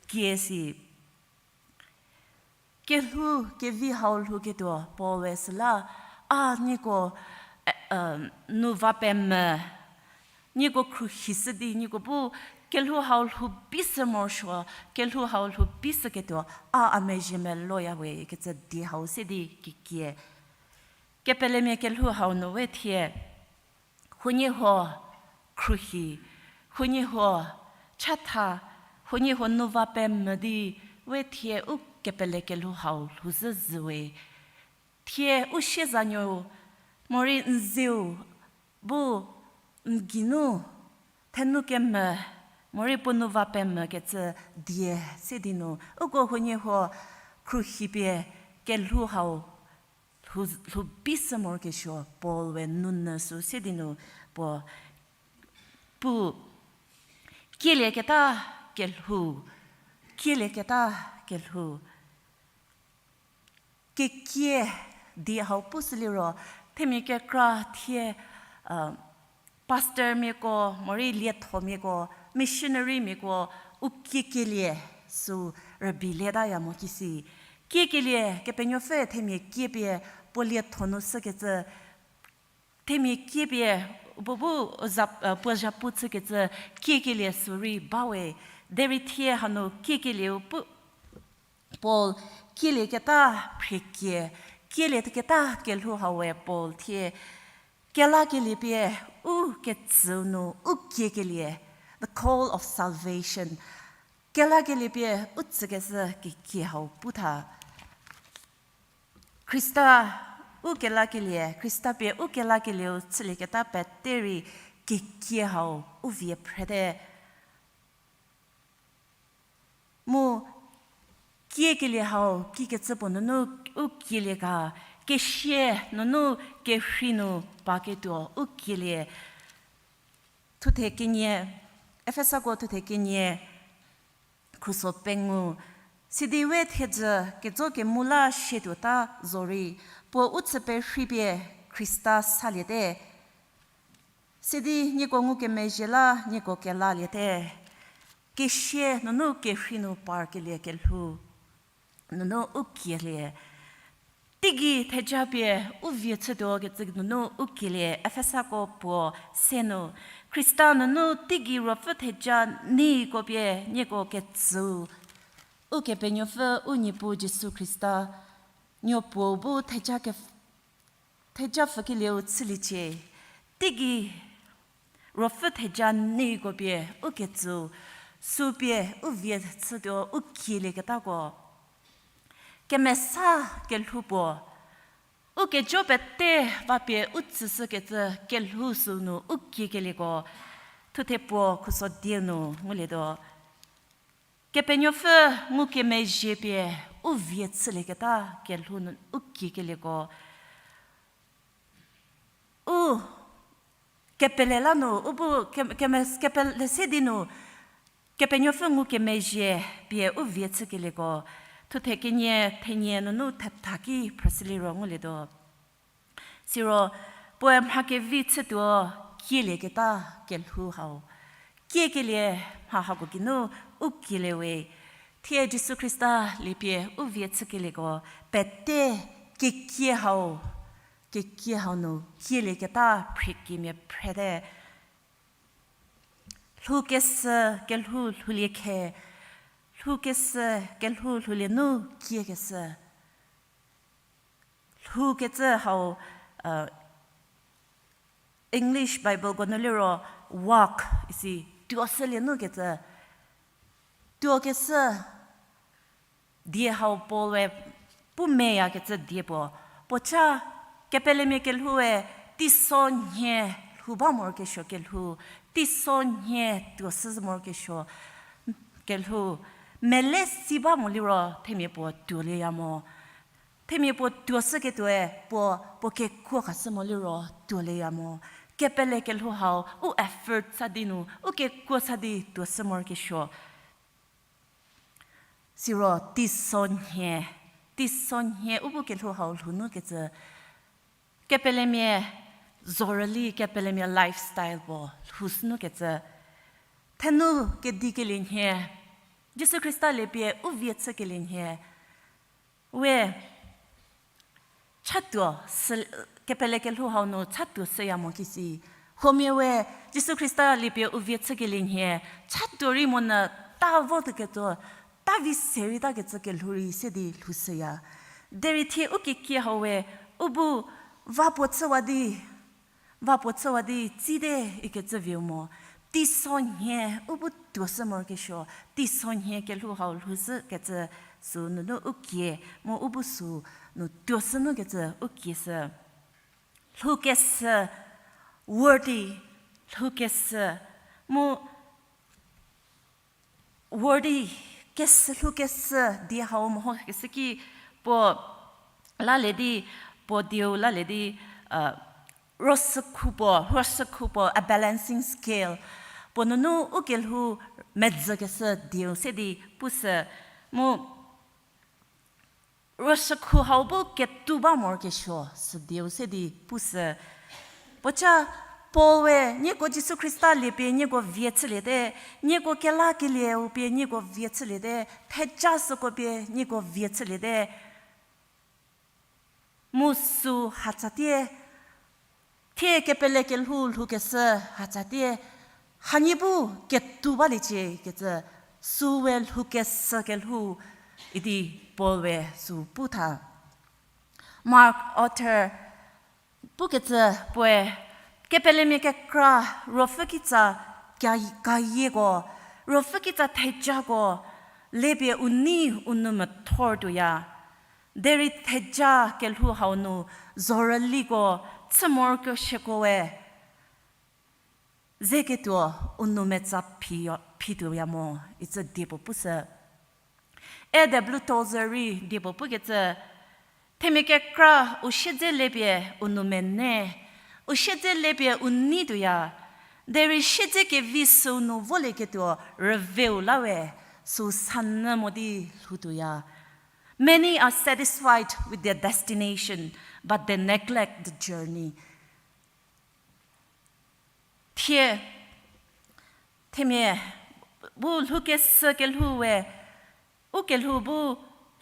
kie si. Kelhou kevi hau lhouketuo Paul we süla, a nieko, e, e, nu va pemvü, nieko khruohishü di, nieko bu kelhou hau lhou bi shü morosuo, kelhou hau lhou bi shüketuo, a, a mezhie meloya we kecü die hau se di kekie. Kepelemia kelhou hau nu we thie, huoniehuo khruohi, huoniehuo chatha, huoniehuo nu va pemvü di, we thie u kepele kelhou hau lhouzhü zhüwe. Thie u siezanuo, morei n zieu bu n geinu thenou kemvü, morei puo nu va pemvü kecü die se di nu, uko huoniehuo khruohipie kelhou hau lhou, lhou bi shü morokesuo Paul we nunyü sü se di nu puo pu, kielieketa kelhou, kielieketa kelhou. Kekie die hau pushü liro, themia kekra thie, pastormiako, morei liethomiako, missionarymiako, u kiekelie sü rübeilietaya mo kisi. Kiekelie, Kepenuopfü themia kiepie puo lietho nu shükecü, themia kiepie puo bu za, puo zhapu chükecü kiekelie sü rei bawe. Derei thie hanu kiekelieu pu Paul kielieketa phrekie, kielieketa kelhou hawe Paul thie kelakelie pie u ketsüu nu u kiekelie, the call of salvation. Kelakelie pie u tsükeshü kekie hau pu tha. Khrista u kelakelie, Khrista pie u kelakelieu chülieketa pete rei kekie hau u vie phrete. Mu kiekelie hau kikecü puo nunu u kielie ga, kesia nunu kerhei nu paketuo u kielie. Thuthe kenie, Efesako thuthe kenie, khuso pengou, sidi we thiedzü kejo kemu la sie tuota zorei, puo u chü perheipie Khrista saliete. Sidi nieko ngukemezhie la nieko kelaliete. Kesia nunu kerhei nu parkelie kelhou nunu u kielie. Teigei theja pie u vie chütuo kecü nunu u kielie, Efesako puo se nu. Khrista nunu teigei ruopfü theja neiko pie nieko ketsüu Ukepenuopfü u Niepuu Jisu Khrista nuopuo bu theja kef-, theja pfükelieu chüliecie. Teigei ruopfü theja neiko pie u ketsüu, sü pie u vie chütuo u kielieketako. Kemesa kelhou puo, u kejo pete va pie u tsüshükecü kelhou sü nu u kiekelieko, thuthe puo khuso die nu ngulietuo. Kepenuopfü ngukemezhie pie u vie chülieketa kelhou nu u kiekelieko. U kepele la nu, u bu ke-, keme-, kepele se di nu, Kepenuopfü ngukemezhie pie u vie chükelieko, thuthe kenie, thenie nunu thetha ki phrüshüliro ngulietuo. Siro, puoe mha kevi chütuo kielieketa kelhou hau. Kiekelie mha hako geinu u kieliewe. Thie Jisu Khrista liepie u vie chükelieko, pete kekie hau, kekie hau nu kielieketa phriekimia phrete. Lhoukeshü kelhou lhoulie khe, lhoukeshü kelhou lhoulie nu kiekeshü. Lhoukecü hau, English Bible ko nu liro walk isi, tuoshülie nu kecü. Tuokeshü die hau Paul-e pu meyakecü die puo. Puo cha kepelemia kelhoue, teisonhie lhou ba morokesuo kelhou, teisonhie tuoshü morokesuo kelhou, mele si ba mo liro themia puo tuolieya mo. Themia puo tuoshüketuoe puo, puo kekuo khashü mo liro tuolieya mo. Kepele kelhou hau, u effort sa di nu, u kekuo sa di tuoshü morokesuo. Siro teisonhie, teisonhie u bu kelhou hau lhou nu kecü. Kepelemia zorüli, kepelemia lifestyle puo lhou sünu kecü. Thenu kedikelie nhie, Jisu Khrista liepie u vie chükelie nhie. We chatuo, sü-, kepele kelhou hau nu chatuo shüya mo kisi. Huomia we Jisu Khrista liepie u vie chükelie nhie, chatuo rei monyü ta vo tuo ketuo, ta vi se rei ta kecü kelhou rei se di lhou shüya. Derei thie u kekie hau we, u bu va puo chüwa di, va puo chüwa di tsite ikecü viu mo. Teisonhie u bu tuoshü morokesuo, teisonhie kelhou hau lhou shükecü sü nunu u kie, mu u bu sü nu tuoshü nu kecü u kie shü. Lhoukeshü, worthy, lhoukeshü, mu worthy, keshü lhoukeshü die hau mehokeshü ki puo lalie di, puo dieu lalie di, rosükhu puo, rosükhu puo, a balancing scale. Puo nunu u kelhou medzükeshü dieu se di pushü, mu rosükhu hau bu ketou ba morokesuo sü dieu se di pushü. Puo cha Paul-e nieko Jisu Khrista lie pie nieko vie chüliete, nieko kelakelieu pie nieko vie chüliete, theja süko pie nieko vie chüliete. Mu süu hatsatie, thie kepele kelhou lhoukeshü hatsatie, hanie bu ketou baliecie kecü, süu we lhoukeshü kelhou idi Paul-e süu pu tha. Mark author pukecü puoe, kepelemia kekra ruopfü kitsa kayieko, ruopfü kitsa thejako, lepie u nei u nou methor tuoya. Derei theja kelhou hau nu zhorüliko chü morokesuoko we ze ketuo u nou metsa phi, phi tuoya mo, icü diepuo pushü. A W Tozer rei diepuo pukecü, themia kekra u siedze lepie u nou mene, u siedze lepie u nei tuoya, derei siedze kevi süu nu volieketuo rüveu la we, süu sanyü mo di lhou tuoya. Many are satisfied with their destination, but they neglect the journey. Thie, themia bu lhoukeshü kelhou we, u kelhou bu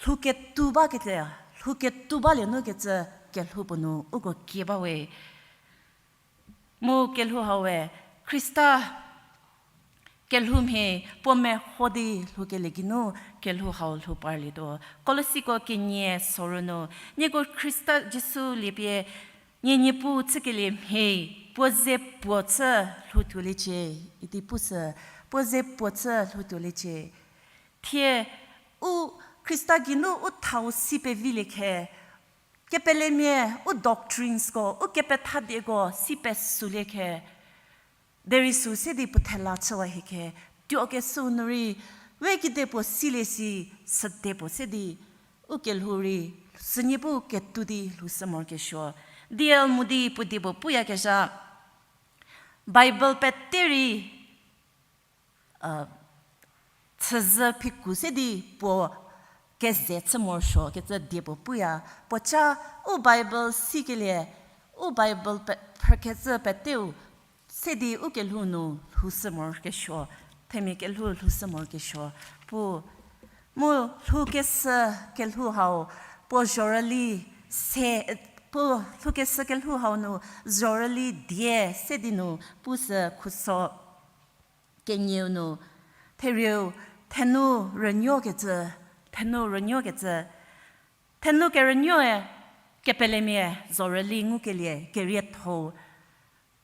lhouketou bakecü, lhouketou balie nu kecü kelhou puo nu uko kie ba we. Mu kelhou hau we, Khrista kelhou mhie puo meho di lhoukelie geinu kelhou hau lhou parlietuo. Kolosiko kenie soru nu, nieko Khrista Jisu liepie nie Niepuu chükelie mhie, puo ze puo chü lhoutuoliecie, idi pushü, puo ze puo chü lhoutuoliecie. Thie u Khrista geinu u thau si pevilie khe, kepelemia u doctrinesko, u kepethadieko si pesuolie khe, derei süu se di puo thela chüwa hie khe, tuokeshüu nu rei, we kedipuo silie si, süde puo se di, u kelhou rei, sünie bu ketou di lhoushü morokesuo. D L Moody puo diepuo puyakezha, Bible pete rei, chüzhü phiku se di puo keze chü morosuo kecü diepuo puya. Puoca u Bible sikelie, u Bible pe-, phrükecü peteu se di u kelhou nu lhoushü morokesuo, themia kelhou lhoushü morokesuo pu. Mu lhoukeshü kelhou hau, puo zhorüli se, puo lhoukeshü kelhou hau nu zhorüli die se di nu pushü khuso kenieu nu, therieu, thenou rünuokecü, thenou rünuokecü, thenou kerünuoe kepelemia zhorüli ngukelie kerietho-u.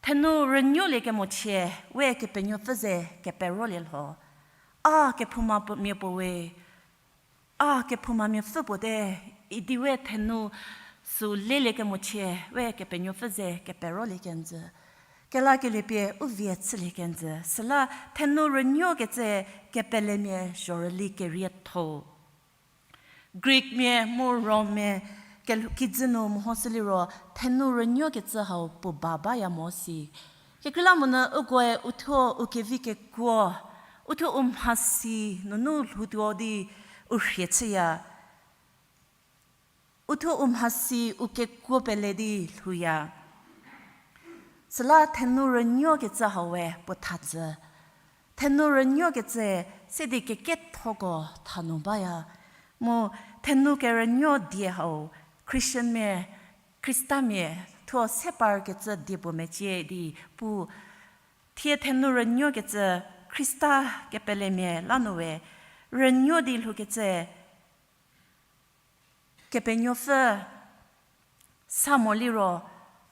Thenou rünuolie kemochie, we Kepenuopfü ze keperolie lho. A kephouma puo, mia puo we, a kephoumamiapfü puo te, idi we thenou süu lelie kemochie, we Kepenuopfü ze keperolie kenjü. Kelakelie pie u vie chülie kenjü. Süla thenou rünuokecü kepelemia zhorüli kerietho-u. Greekmia mu Rommia kelhou kijü nu mehoshü liro, thenou rünuokecü hau puo ba baya mo si. Kekreilamonyü ukoe uthuo u kevi kekuo, uthuo u mhasi nunu lhoutuo di u rhie chüya. Uthuo u mhasi u kekuo pele di lhouya. Süla thenou rünuokecü hau we puo thajü. Thenou rünuokecü se di kekethoko thanu baya. Mu thenou kerünuo die hau Christianmia, Khristamia thuo se parkecü die puo mecie di pu. Thie thenou rünuokecü Khrista kepelemia la nu we rünuo di lhoukecü Kepenuopfü sa mo liro,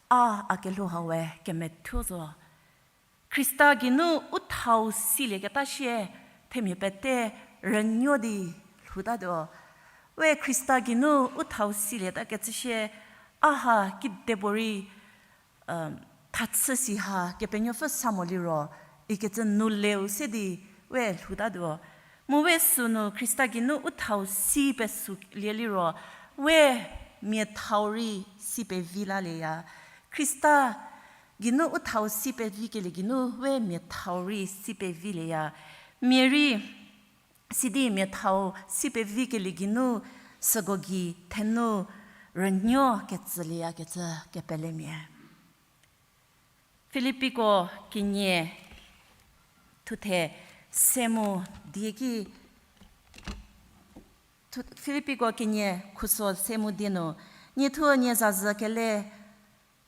a, a kelhou hau we kemethuo zo. Khrista geinu u thau silieketa sie, themia pete rünuo di lhoutatuo. We Khrista geinu u thau silietakecü sie, a ha kidepuorei thachü si ha Kepenuopfü sa mo liro, ikecü nu leu se di we lhoutatuo. Mu we sünu Khrista geinu u thau si pesulie liro, we mia thau rei si pevi lalieya. Khrista geinu u thau si pevikelie geinu we mia thau rei si pevilieya. Mia rei sidi mia thau si pevikelie geinu süko gei thenou rünuo kecülieyakecü kepelemia. Filipiko kenie thuthe se mu die ki, thu-, Filipiko kenie khuso se mu die nu, niethuo nie zazü kele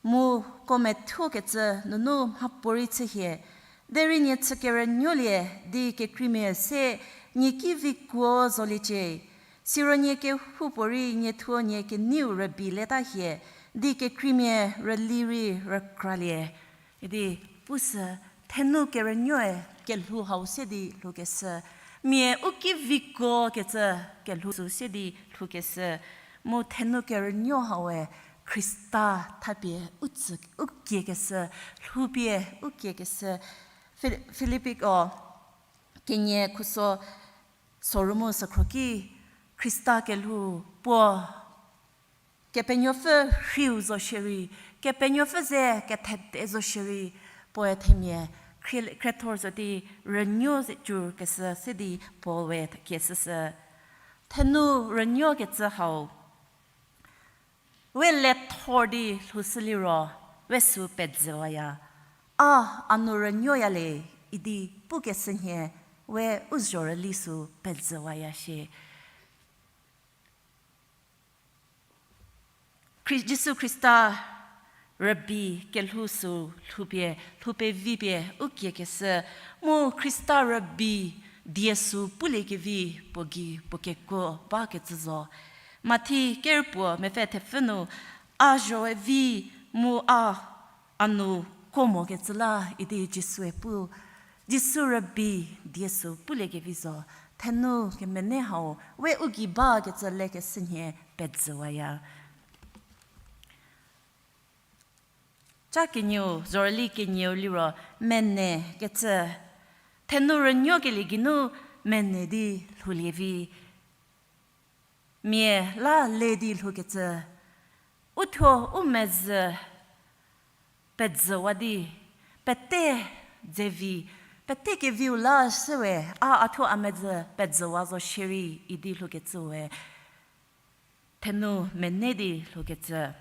mu ko methuokecü nunu mhapuorei chühie, derei nie chükerünuolie di kekreimia se nie ki vikuo zoliecie. Siro nie kehoupuorei niethuo nie keneiu rübei leta hie, di kekreimia rüli rei rükralie. Idi pusü, thenou kerünuoe kelhou hau se di lhoukeshü, mia u ki vikuo kecü kelhou sü se di lhoukeshü, mu thenou kerünuo haue Khrista thapie u tsü, u kiekeshü, lhoupie u kiekeshü. Fi-, Filipiko kenie khuso soru mu sükhro ki, Khrista kelhou puo Kepenuopfü rhiu zo shierei, Kepenuopfü ze kethede zo shierei, puoe themia khrie-, khriethor zo di rünuo ze cükeshü se di Paul we kieshüshü. Thenou rünuokecü hau we lethor di lhoushüliro, we sü pejüwaya. A, a nu rünuoya le, idi pukeshü nhie, we u zhorüli sü pejüwaya shie. Khri-, Jisu Khrista rübei kelhou sü lhoupie, lhou pevi pie u kiekeshü, mu Khrista rübei die sü puliekevi puo gei puo kekuo bakecü zo. Mathi kerpuo mepfü thepfü nu, a zho-e vi mu a, a nu kuo mokecü la idi Jisue pu, Jisu rübei die sü puliekevi zo, thenou kemenei hau we u gei bakecü lekeshü nhie pejüwaya. Ca kenieu, zhorüli kenieu liro, mene kecü, thenou rünuokelie geinu mene di lhoulie vi. Mia la le di lhoukecü, uthuo u mezhü pejüwa di, pete dze vi, pete keviu la shüwe, a, a thuo a mezhü pejüwa zo shierei idi lhoukecü we, thenou mene di lhoukecü.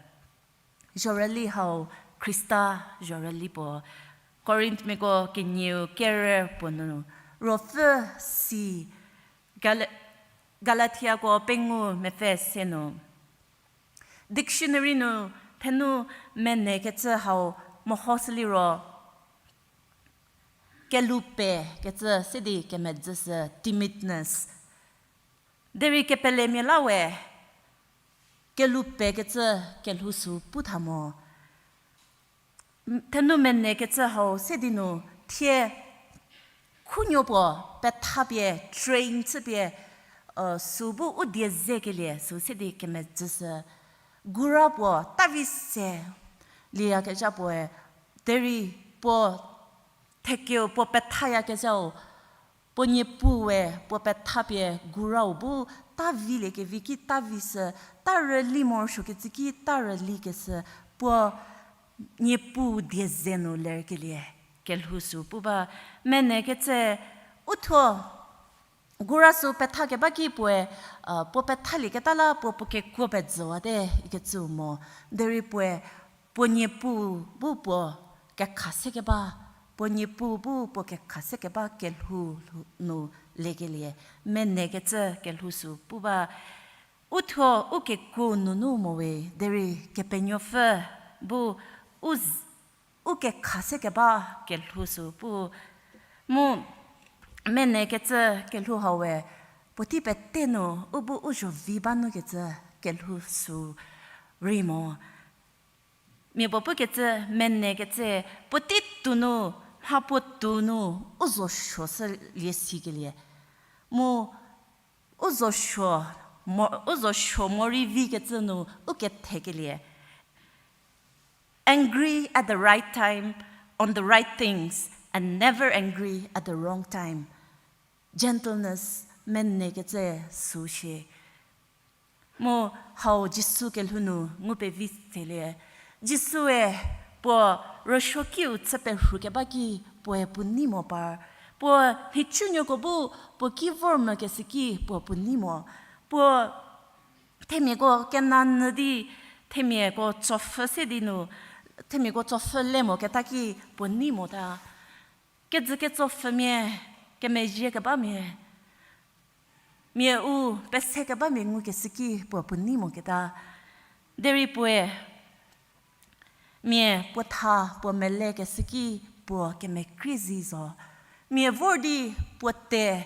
Zhorüli hau Khrista zhorüli puo. Korinthmiako kenieu kerü puo nu, ruopfü si, Gal-, Galatiako pengou mepfü se nu. Dictionary nu thenou mene kecü hau mehoshü liro, kelhou pe kecü se di kemedzüshü, timidness. Derei kepelemia la we, kelhou pe kecü kelhou sü pu tha mo. Thenou mene kecü hau se di nu thie khunuo puo pethapie, train chüpie, sü bu u die zekelie sü se di kemedzüshü. Gura puo tavi se lieyakezha puoe, derei puo thekeu puo pethayakezhau, puo niepuue puo pethapie gurau bu taviliekevi ki tavishü, ta rüli morosuokecü ki ta rülikeshü, puo niepuu die ze nu lerkelie kelhou sü pu ba. Mene kecü uthuo gura sü pethakeba ki puoe, puo pethalieketa la puo puo kekuo pejüwate ikecüu mo. Derei puoe puo niepuu bu puo kekha sekeba, puo niepuu bu puo kekha sekeba kelhou nu lekelie, mene kecü kelhou sü pu ba. Uthuo u kekuo nunu mo we, derei Kepenuopfü bu u z-, u kekha sekeba kelhou sü pu. Mu mene kecü kelhou hau we, puotei pete nu u bu u zho vi ba nukecü kelhou sü rei mo. Mia puo pukecü mene kecü, puotei tou nu, mha puo tou nu, u zo suo shülie sikelie. Mu u zo suo mo, u zo suo morei vikecü nu u kethekelie. Angry at the right time, on the right things, and never angry at the wrong time. Gentleness, mene kecü sü shie. Mu hau Jisu kelhou nu ngu pevi selie. Jisue puo rüsuokiu chü perhukeba ki puoe puo nei mo par. Puo nhicunuoko bu puo ki vor mokeshü ki puo puo nei mo. Puo themiako kenanyü di, themiako tsopfhü se di nu, themiako tsopfhü le moketa ki puo nei mota. Kejü ketsopfhümia, kemezhie kebamia, mia u pese kebamia ngukeshü ki puo puo nei moketa. Derei puoe, mia puo tha puo melekeshü ki puo kemekhrie zi zo. Mia vor di puo te,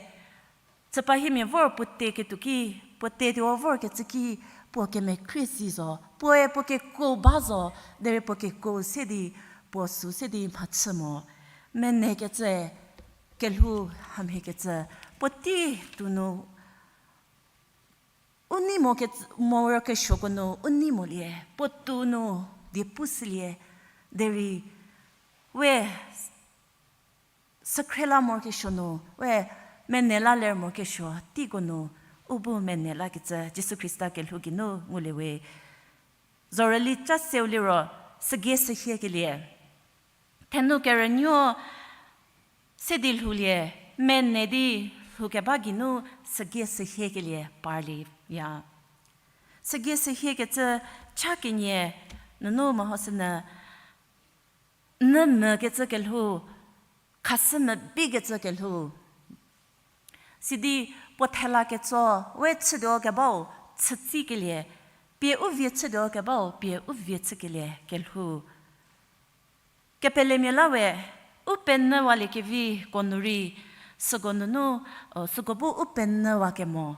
chüpa hie mia vor puo te ketuo ki, puo te tuo vorkecü ki puo kemekhrie zi zo. Puoe puo kekuo ba zo, derei puo kekuo se di, puo süu se di mhachü mo. Menekecü, kelhou hamhiekecü, puotei tuo nu u nei mo ke, morokesuoko nu u nei molie, puotou nu die pushülie, derei we sükhrie la morokesuo nu, we mene la ler morokesuo teiko nu, u bu mene lakecü Jisu Khrista kelhou geinu ngulie we. Zorüli ca seu liro, sügie sühiekelie. Thenu kerünuo se di lhoulie, mene di lhoukeba geinu sügie sühiekelie parlieya. Sügie sühiekecü cha kenie nunu mehoshünyü, nü mükecü kelhou, khashü mebikecü kelhou. Sidi puo thela ketso, we chütuo kebau chütsikelie, pie u vie chütuo kebau pie u vie chükelie kelhou. Kepelemia la we, u penyüwaliekevi ko nu rei, süko nunu, süko bu u penyüwakemo.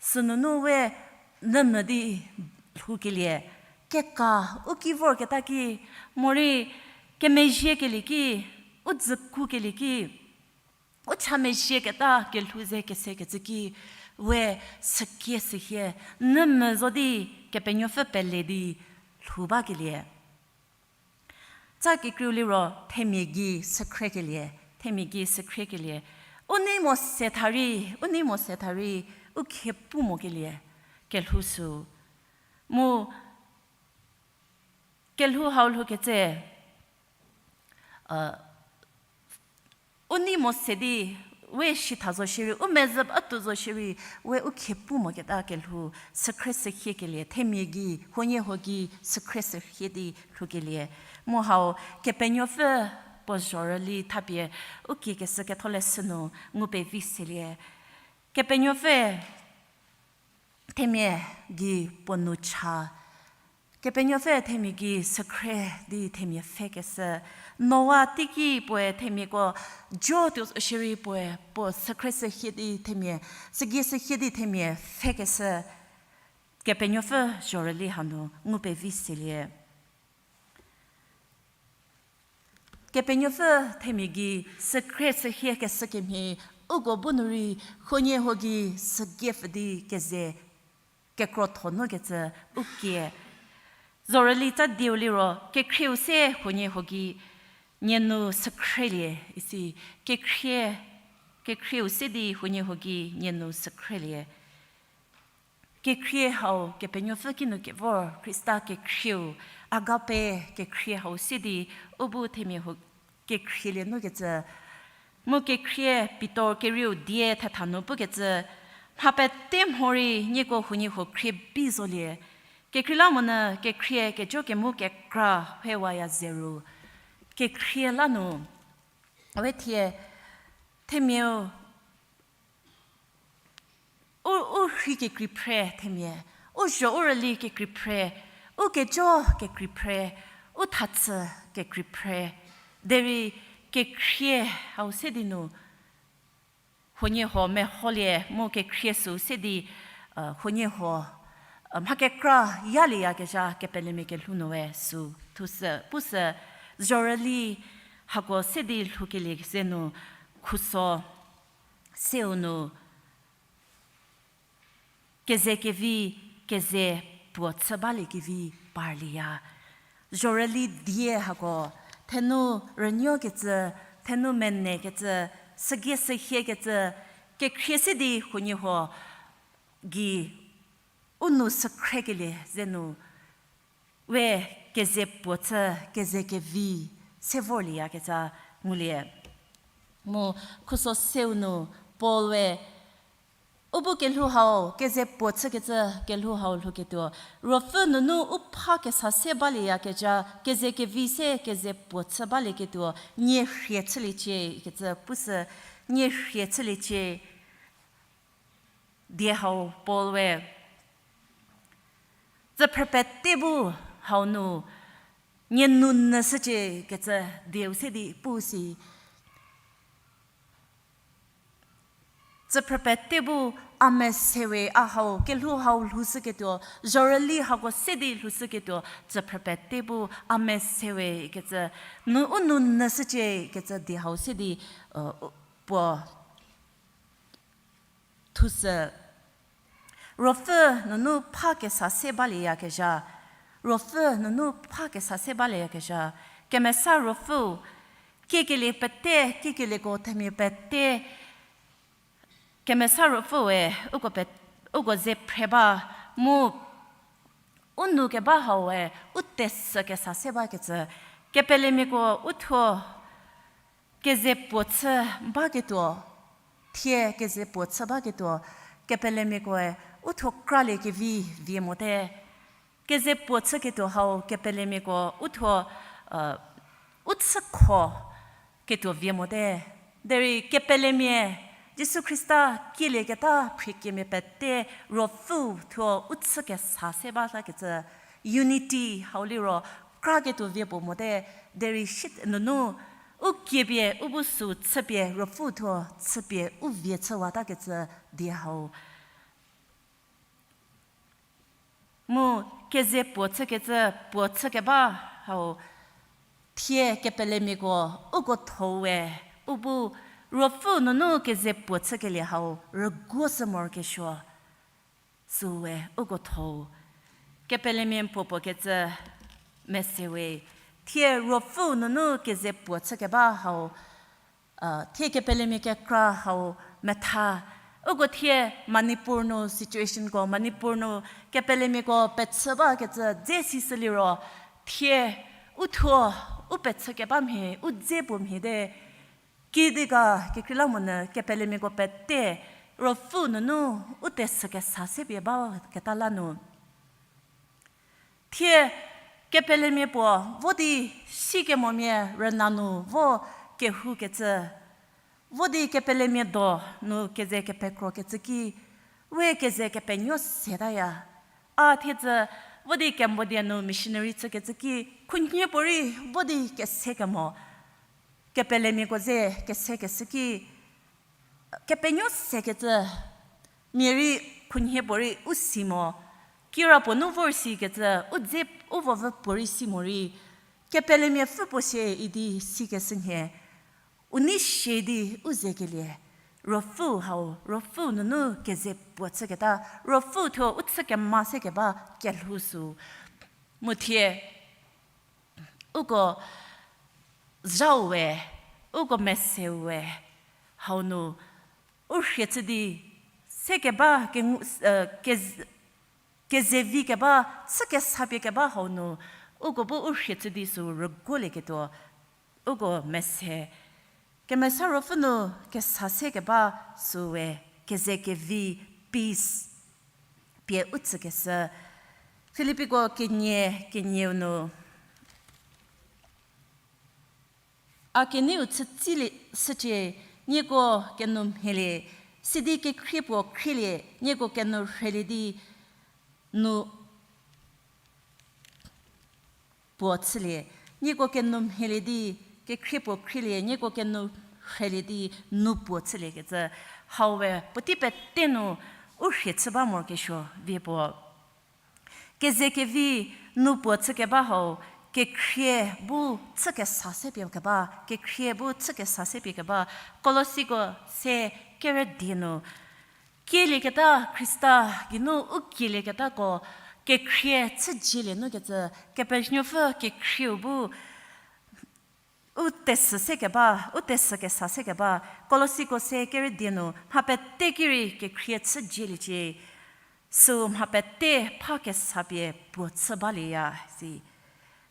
Sünunu we nü mü di lhoukelie, keka u ki vorketa ki, morei kemezhiekelie ki, u dzükukelie ki, u cha mezhieketa kelhou ze kesekecü ki, we sükie sühie, nü mü zo di Kepenuopfü pele di lhou bakelie. Tsa kekreiu liro themia gei sükhrekelie, themia gei sükhrekelie. U nei mo se tha rei, u nei mo se tha rei, u khie pu mokelie, kelhou sü. Mu kelhou hau lhoukecü, u nei mo se di, we shi tha zo shierei, u mezhü batuo zo shierei, we u khie pu moketa kelhou, sükhre sühiekelie, themia gei, huoniehuo gei, sükhre sühie di lhoukelie. Mu hau, Kepenuopfü puo zhorüli thapie, u kiekeshü ketholeshü nu, ngu pevi selie. Kepenuopfü themia gei puo nou cha. Kepenuopfü themia gei sükhre di themia pfhekeshü. Noa teiki puoe themiako jo tuo shierei puoe puo sükhre sühie di themia, sügie sühie di themia pfhekeshü. Kepenuopfü zhorüli hanu ngu pevi selie. Kepenuopfü themia gei sükhre sühie keshü kemhie, uko bu nu rei huoniehuo gei sügie pfü di keze kekrotho nukecü u kie. Zhorüli tsa dieu liro, kekhrieu se huoniehuo gei nie nu sükhrelie, isi, kekhrie, kekhrieu se di huoniehuo gei nie nu sükhrelie. Kekhrie hau Kepenuopfü kinu kevor, Khrista kekhrieu, agape kekhrie hau se di u bu themia huo kekhrielie nukecü. Mu kekhrie Pitor kerieu die thetha nu pukecü, mha pete mhorei nieko huoniehuo khrie bi zolie. Kekreilamonyü kekhrie kejo kemu kekra hewaya zeru. Kekhrie la nu, we thie, themiau, u, u rhei kekrei phre themia, u zho u rüli kekrei phre, u kejo kekrei phre, u thachü kekrei phre, derei kekhrie hau se di nu, huoniehuo meholie mu kekhrie sü se di, huoniehuo, mha kekra yalieyakezha kepelemia kelhou nu we sü, thusü, pusü, zhorüli hako se di lhoukelie ze nu, khuso, seu nu, keze kevi, keze puo chü baliekevi parlieya. Zhorüli die hako, thenu rünuokecü, thenu menekecü, sügie sühiekecü, kekhrie se di huoniehuo gei u nou sükhrekelie ze nu, we keze puo chü, keze kevi, se vorlieyakecü ngulie. Mu khuso seu nu Paul we U bu kelhou hau, keze puo chükecü kelhou hau lhouketuo, Ruopfü nunu u pha kesa se balieyakezha, keze kevi se keze puo chü balieketuo, nie rhie chüliecie, ikecü pushü, nie rhie chüliecie. Die hau Paul we, tsüphrü pete bu hau nu, nie nou nyü shücie kecü dieu se di pu si. Tsüphrü pete bu a mese we, a hau, kelhou hau lhoushüketuo, zhorüli hako se di lhoushüketuo, tsüphrü pete bu a mese we kecü, nu u nou nyü shücie kecü die hau se di, u, puo thushü. Ruopfü nunu pha kesa se balieyakezha, Ruopfü nunu pha kesa se balieyakezha, Kemesa Ruopfüu, kiekelie pete, kiekelieko themia pete, Kemesa Ruopfüue uko pe-, uko ze phre ba, mu u nou keba haue u tesü kesa se bakecü, kepelemiako u thuo keze puo chü baketuo, thie keze puo chü baketuo, kepelemiakoe u thuo kralie kevi vie mote. Keze puo chüketuo hau kepelemiako u thuo, u chükho ketuo vie mote. Derei kepelemia, Jisu Khrista kielieketa phriekemia pete Ruopfüu thuo u chü kesa se batakecü, unity hau liro kraketuo vie puo mote. Derei shi nunu u kiepie u bu süu chüpie Ruopfüu thuo chüpie u vie chüwatakecü die hau. Mu keze puo chükecü puo chükeba hau, thie kepelemiako uko thowe, u bu Ruopfü nunu keze puo chükelie hau rüguo sü morokesuo, süwe uko tho. Kepelemia puo puo kecü mese we, thie Ruopfü nunu keze puo chükeba hau, thie kepelemia kekra hau metha. Uko thie Manipur nu situationko, Manipur nu kepelemiako pechü bakecü dze sishü liro, thie u thuo u pechü keba mhie, u dze puo mhie te. Kidi ga kekreilamonyü kepelemiako pete Ruopfü nunu u tesü kesa se pie baketa la nu. Thie kepelemia puo vo di sikemomia rüna nu vo kehoukecü, vo di kepelemia do nu keze kepekrokecü ki, we keze kepenuo setaya. A thiedzü vo di Cambodia nu missionary chükecü ki, khunhie puorei vo di kese kemo, kepelemiako ze kesekeshü ki, kepenuo sekecü, mia rei khunhie puorei u si mo, kirapuo nu vor sikecü, u dze u vovü puorei si morei, kepelemia pfü puo sie idi sikeshü nhie, u nei sie di u zekelie, Ruopfü hau, Ruopfü nunu keze puo chüketa, Ruopfü thuo u chü kema se keba kelhou sü. Mu thie uko zhau we, uko meseu we, hau nu u rhie chü di se keba, ke-, keze-, kezevi keba, chü kesa pie keba hau nu, uko bu u rhie chü di sü rüguolieketuo, uko mese. Kemesa Ruopfü nu kesa se keba süwe, keze kevi, peace pie u tsükeshü. Filippiko kenie, kenieu nu, a keneiu chütsilie shücie, nieko kenoumhielie, sidi kekhrie puo khrielie, nieko kenou rheilie di nu puo chülie, nieko kenoumhielie di, kekhrie puo khrielie, nieko kenou rheilie di nu puo chüliekecü, hau we puotei pete nu u rhie chü ba morokesuo vie puo. Keze kevi nu puo chü keba hau, kekhrie bu chü kesa se pie keba, kekhrie bu chü kesa se pie keba, Kolosiko se kerü die nu, kielieketa Khrista geinu u kielieketako kekhrie chüjielie nukecü, Kepenuopfü kekhrieu bu u tesü se keba, u tesü kesa se keba, Kolosiko se kerü die nu, mha pete ki rei kekhrie chüjieliecie, sü mha pete pha kesa pie puo chü balieya si.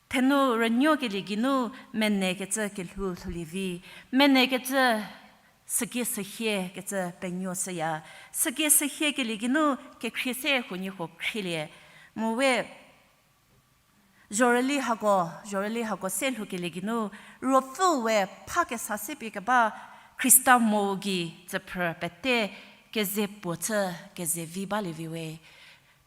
Thenu rünuokelie geinu menekecü kelhou lhoulie vi, menekecü süki sühie kecü penuo shüya. Süki sühie kelie geinu kekhrie se huoniehuo khrielie. Mu we zhorüli hako, zhorüli hako se lhoukelie geinu, Ruopfüu we pha kesa se pie keba Khrista mo gei tsüphrü pete keze puo chü, keze vi balie vi we.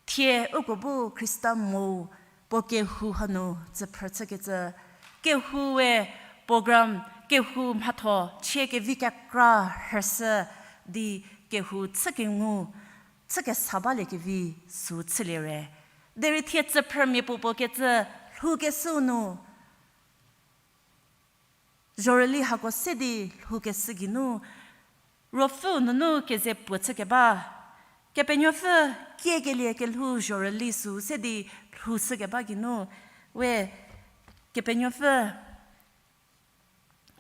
Thie uko bu Khrista mo puo kehou hanu tsüphrü chükecü, kehou we program, kehou mhatho chie kevi kekra rhüshü di kehou chü kengu, chü kesa baliekevi sü chülie re. Derei thie tsüphrümia puo puo kecü lhoukeshü nu, zhorüli hako se di lhoukeshü geinu, Ruopfü nunu keze puo chükeba, Kepenuopfü kiekelie kelhou zhorüli sü se di lhoushükeba geinu, we Kepenuopfü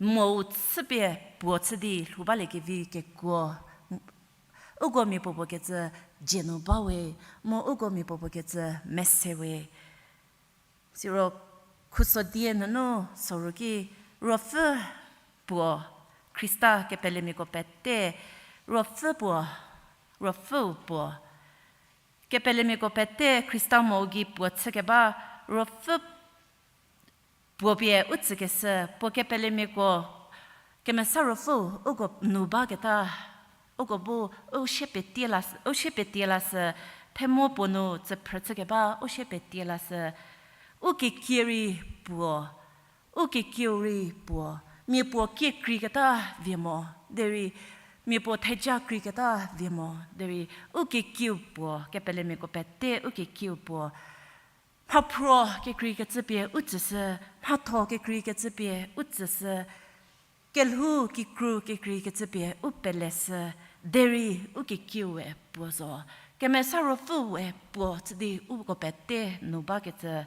mou chüpie puo chü di lhou baliekevi kekuo, uko mia puo puo kecü dzie nu ba we, mu uko mia puo puo kecü mese we. Siro khuso die nunu soru ki Ruopfü puo, Khrista kepelemiako pete, Ruopfü puo, Ruopfüu puo. Kepelemiako pete Khrista mo gei puo chükeba, Ruopfü puo pie u tsükeshü, puo kepelemiako Kemesa Ruopfüu uko nu baketa, uko bu u sie petie la, u sie petie lashü, themo puo nu tsüphrü chükeba u sie petie lashü, u kekie rei puo, u kekieu rei puo, mia puo kie kreiketa vie mo, derei mia puo theja kreiketa vie mo, derei u kekieu puo, kepelemiako pete u kekieu puo. Mhaphro kekreikecü pie u tsüshü, mhatho kekreikecü pie u tsüshü, kelhou kikru kekreikecü pie u peleshü, derei u kekieu we puo zo. Kemesa Ruopfüu we puo chü di uko pete nu bakecü.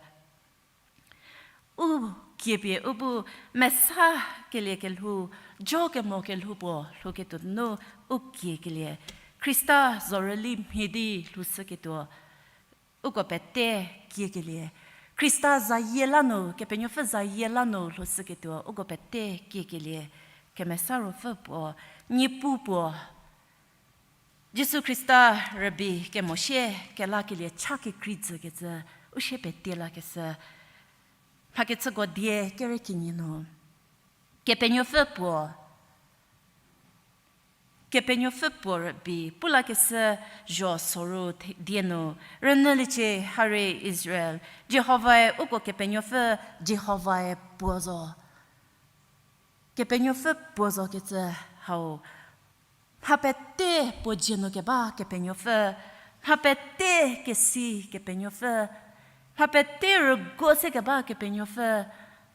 U kiepie u bu mesa kelie kelhou, jo kemo kelhou puo lhouketuo nu u kiekelie. Khrista zhorüli mhie di lhoushüketuo uko pete kiekelie. Khrista zayie la nu, Kepenuopfü zayie la nu lhoushüketuo uko pete kiekelie. Kemesa Ruopfü puo, Niepuu puo, Jisu Khrista rübei kemo sie kelakelie cha kekrei jükecü u sie petie lakeshü. Mhakechüko die kere kenie nu, Kepenuopfü puo, Kepenuopfü puo rübei pu lakeshü zho soru the-, die nu, rünyüliecie, Hari Israel, Jihovae uko Kepenuopfü, Jihovae puo zo. Kepenuopfü puo zokecü hau, mha pete puo dzie nu keba Kepenuopfü, mha pete kesi Kepenuopfü, mha pete rüguo se keba Kepenuopfü,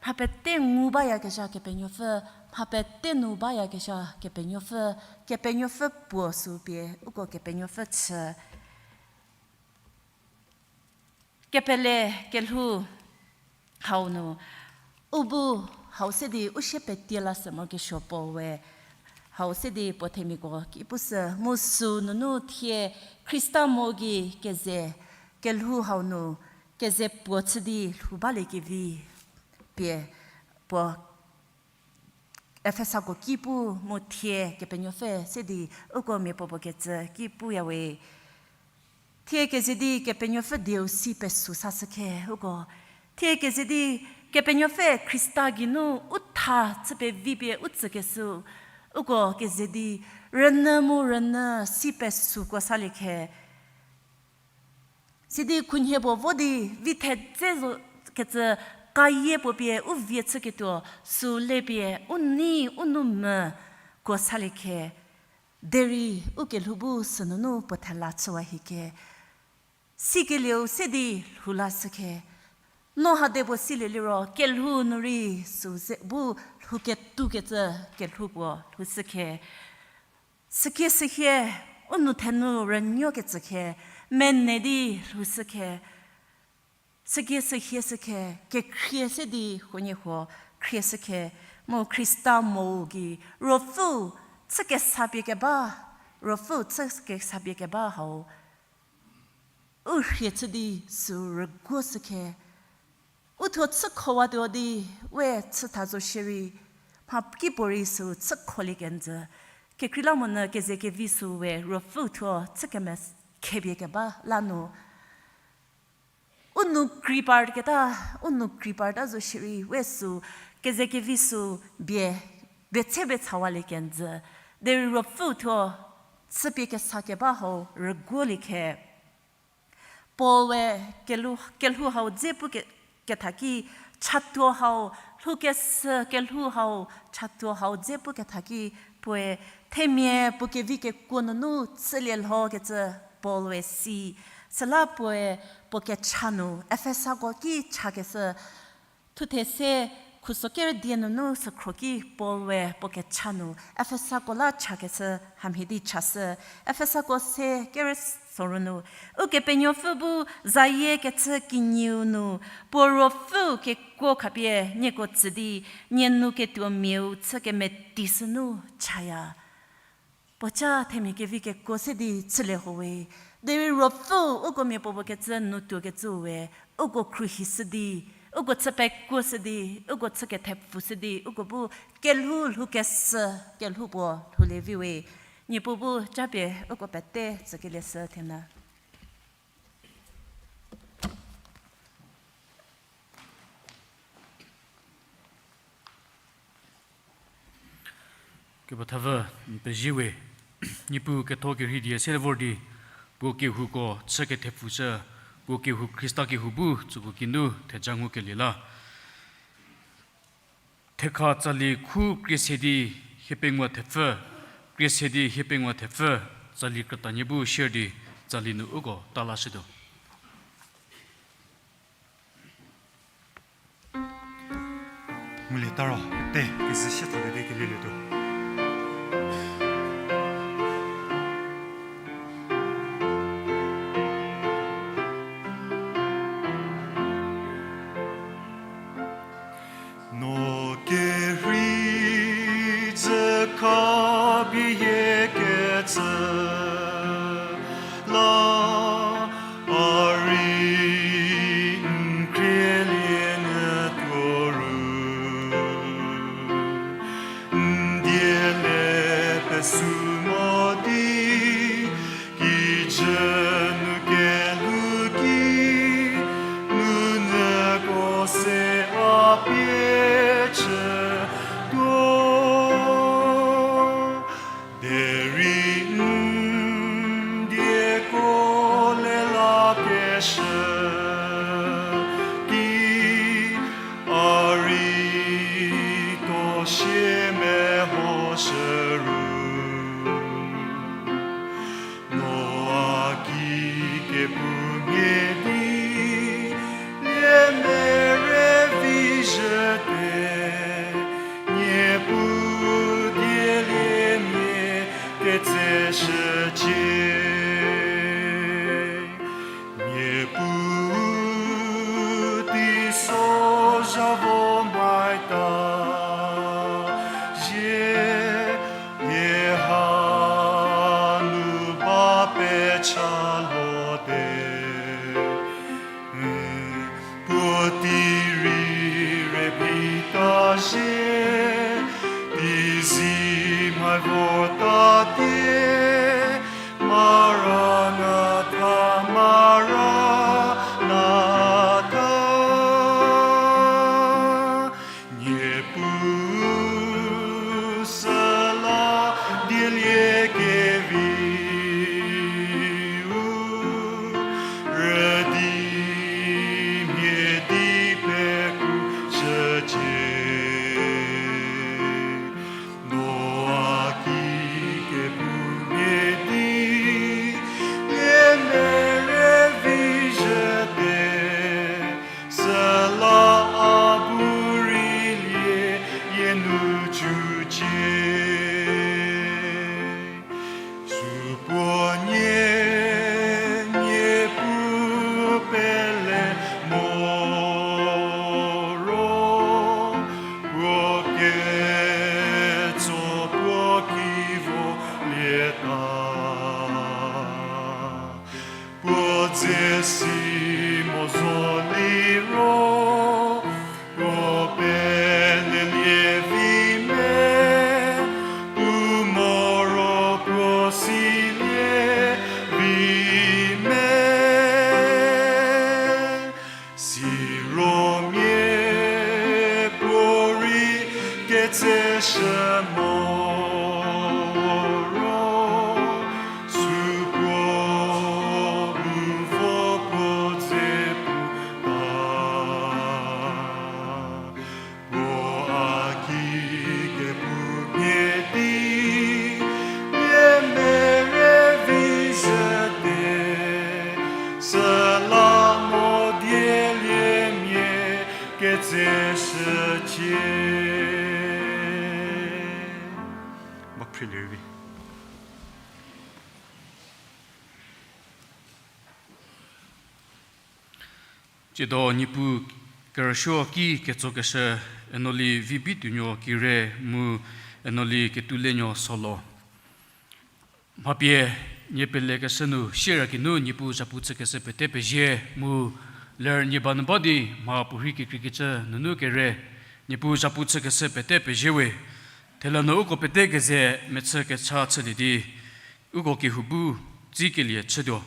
mha pete ngu bayakezha Kepenuopfü, mha pete nu bayakezha Kepenuopfü, Kepenuopfü puo sü pie uko Kepenuopfü chü. Kepele kelhou hau nu, u bu hau se di u sie petie lashü morokesuo puo we, hau se di puo themiako ki pushü mu sü nunu thie Khrista mo gei keze kelhou hau nu keze puo chü di lhou baliekevi pie puo Efesako ki pu mu thie Kepenuopfü se di uko miapuopuo kecü ki puya we. Thie keze di Kepenuopfü dieu si pesü sashükhe uko. Thie keze di Kepenuopfü Khrista geinu u tha chü pevi pie u tsükeshü uko keze di rünyü mu rünyü si pesüko saliekhe. Sidi khunhie puo vo di vi thedze zo kecü kayie puo pie u vie chüketuo, sü le pie u nei u nou mvüko saliekhe, derei u kelhou bu sünunu puo thela chüwa hiekhe. Sikelieu se di lhou lashükhe. No hade puo silie liro, kelhou nu rei sü ze bu lhouketuo kecü kelhou puo lhoushükhe. Süki sühie, u nou thenu rünuo kecükhe, mene di lhoushükhe. Süki sühie shükhe, kekhrie se di huoniehuo khrie shükhe, mu Khrista mo gei, Ruopfü chü kesa pie keba, Ruopfü chü kesa pie keba hau u rhie chü di sü rüguo shükhe. U thuo chükhowatuo di, we chütha zo shierei, mha kipuorei sü chükholie kenjü. kekreilamonyü kezekevi sü we Ruopfü thuo chü keme-, khebie keba la nu. U nou krei parketa, u nou krei parta zo shierei we sü, kezekevi sü bie, bie tse bie tsawalie kenjü. Derei Ruopfü thuo chüpie kesa keba hau rüguolie khe. Paul we kelhou, kelhou hau dze pu ke-, ketha ki chatuo hau, lhoukeshü kelhou hau, chatuo hau dze pu ketha ki puoe themia puo kevi kekuo nunu chülie lho kecü Paul we si. Süla puoe puo kecha nu, Efesako ki chakeshü, thuthe se khuso kerü die nunu sükhro ki Paul we puo kecha nu, Efesako la chakeshü hamhie di chashü, Efesako se kerü soru nu, Ukepenuopfü bu zayie kechü kinyiu nu, puo ruopfü kekuo khapie nieko tsü di, nie nu ketuomiau chü kemetisünu chaya. Puoca themia kevi kekuo se di chülie ho we, derei ruopfü uko mia puo puo kecü nu tuokecü we, uko khruohishü di, uko chü pekuoshü di, uko chü kethepfushü di, uko bu kelhou lhoukeshü, kelhou puo lhoulie vi we, Niepuu bu japie uko pete tsükelie shü thena. Kepethapfü, n pezie we, Niepuu ketho kerhei die se le vor di, puo kehouko chü kethepfushü, puo kehou Khrista kehou bu tsüko kinu theja ngukelie la. Thekha tsali khu krie se di hiepengou thepfü, krie se di hiepengou thepfü, tsali krütanie bu share di tsali nu uko ta lashütuo. Ngulieta ro, te, kezü sie thalie di kelilietuo. No kerhei dzü khapie kecü la, a rei n khrielie nyü tuo ru, n diele pesu mo di, kijü nu kelhou ki, nounyüko se a pie chütuo. Derei n dieko lelakeshü ki, a rei tuo sie mehoshü ru, no a ki kepumhie di lie merevizhüte, Niepuu dielie mia ketseshücie. Niepuu teisozha vo maita zie, hie hanu ba pecha lote. Puotei rei rübei ta zie, teizie mhai vo ta tie, Maranatha, Maranatha. Niepuu süla dielie keviu rüdi mhie di pekushücie. No a ki kepumhie di lie merevizhüte, süla a bu rei lie yie nu cucie. Supuo nie, Niepuu pele mo ro, puo ketso puo ki volieta. Puo dze si mo zo liro, puo pelelie vi me, Shü moro, supuo, mvo puo dze pu ba. Puo a ki kepu mhie di, pie merevi zhüte, süla mo dielie mia ketseshücie. Ba phrilie vi. Tsiedo Niepuu kerüsuo ki ketsokeshü Enoli Vibituonuo Kire mu Enoli Ketulenuo Solo. Mhapie nie pelekeshü nu sieraki nu Niepuu zhapu chükeshü pete pezie mu ler nie ba nu ba di mha puorhi kekreikecü nunu kere Niepuu zhapu chükeshü pete pezie we. Thela nu uko pete keze mechü kecha chülie di uko kehou bu tsikelie chütuo.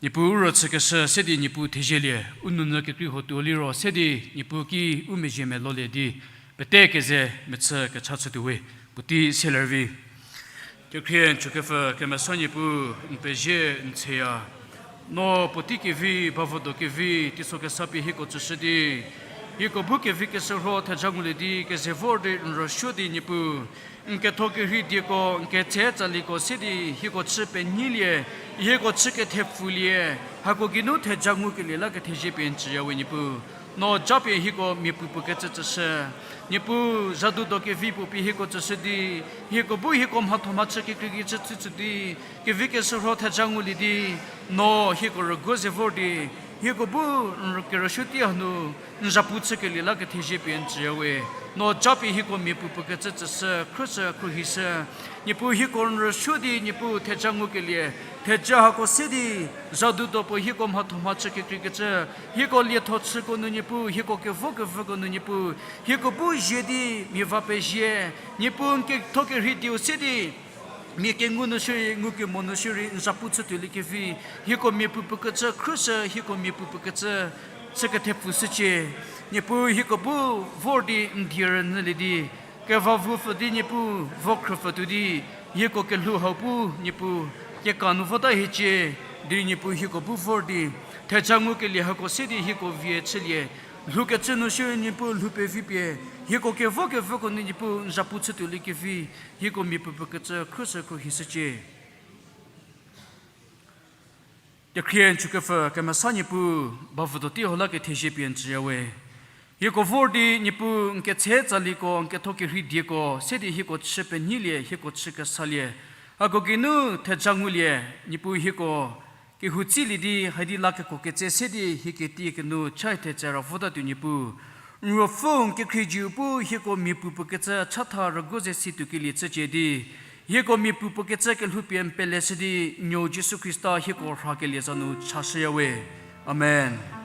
Niepuu u rüchükeshü se di Niepuu thezielie, u nounu kekrei hotuo liro se di Niepuu ki u mezhie melolie di pete keze mechü kecha chütuo we. Puotei seler vi. Kekhrie n chükepfü kemesa Niepuu, n pezie n tsheya. No puotei kevi, bavüdo kevi, teiso kesa pie hieko tsüshü di hieko bu kevi keshürho theja ngulie di keze vor di n rüsuo di Niepuu n ketho kerhei dieko, n ketse tsaliko se di hieko chü penyilie, hieko chü kethepfulie, hako geinu theja ngukelie la kethezie pie n tsüya we Niepuu. No japie hieko miapuo puo kecü tsüshü. Niepuu, zhadudo kevi puo pie hieko tsüshü di, hieko bu hieko mhatho mhachü kekreikecü tsütsü di, kevi keshürho theja ngulie di, no hieko rüguo ze vor di hieko bu n kerüsuo tei hanu n zhapu chükelie la kethezie pie n tsüya we. No japie hieko miapuo puo kecü tsüshü, khrüshü, khruohishü. Niepuu hieko n rüsuo di Niepuu theja ngukelie, theja hako se di, zhadudo puo hieko mhatho mhachü kekreikecü, hieko lietho chüko nu Niepuu, hieko kevo kevüko nu Niepuu, hieko bu zie di mia va pezie, Niepuu n ketho kerhei dieu se di mia kengu nu shierei, ngukemo nu shierei n zhapu chütuoliekevi, hieko miapuo puo kecü khrüshü, hieko miapuo puo kecü chü kethepfu shücie. Niepuu hieko bu vor di n die rünyülie di, kevavupfü di Niepuu vo khrüpfü tuo di, hieko kelhou hau bu Niepuu keka nu vota hiecie, di Niepuu hieko bu vor di theja ngukelie hako se di hieko vie chülie, lhoukecü nu shierei Niepuu lhou pevi pie, hieko kevo kevüko nu Niepuu n zhapu chütuoliekevi, hieko miapuo puo kecü khrüshü khruohishücie. Kekhrie n chükepfü kemesa Niepuu, bavüdo tei hau la kethezie pie n tsüya we. Hieko vor di Niepuu n ketse tsaliko, n ketho kerhei dieko se di hieko chü penyilie, hieko chü kesalie, hako geinu theja ngulie, Niepuu hieko kehou tsilie di haidi la keko ketse se di hie ketie kenu chai thetse ra votatuo Niepuu. N Ruopfüu n kekhrieu bu hieko miapuo puo kecü chatha rüguo ze situokelie chücie di, hieko miapuo puo kecü kelhou pie n peleshü di, n nuo Jisu Khrista hieko rhakelie za nu chashüya we. Amen.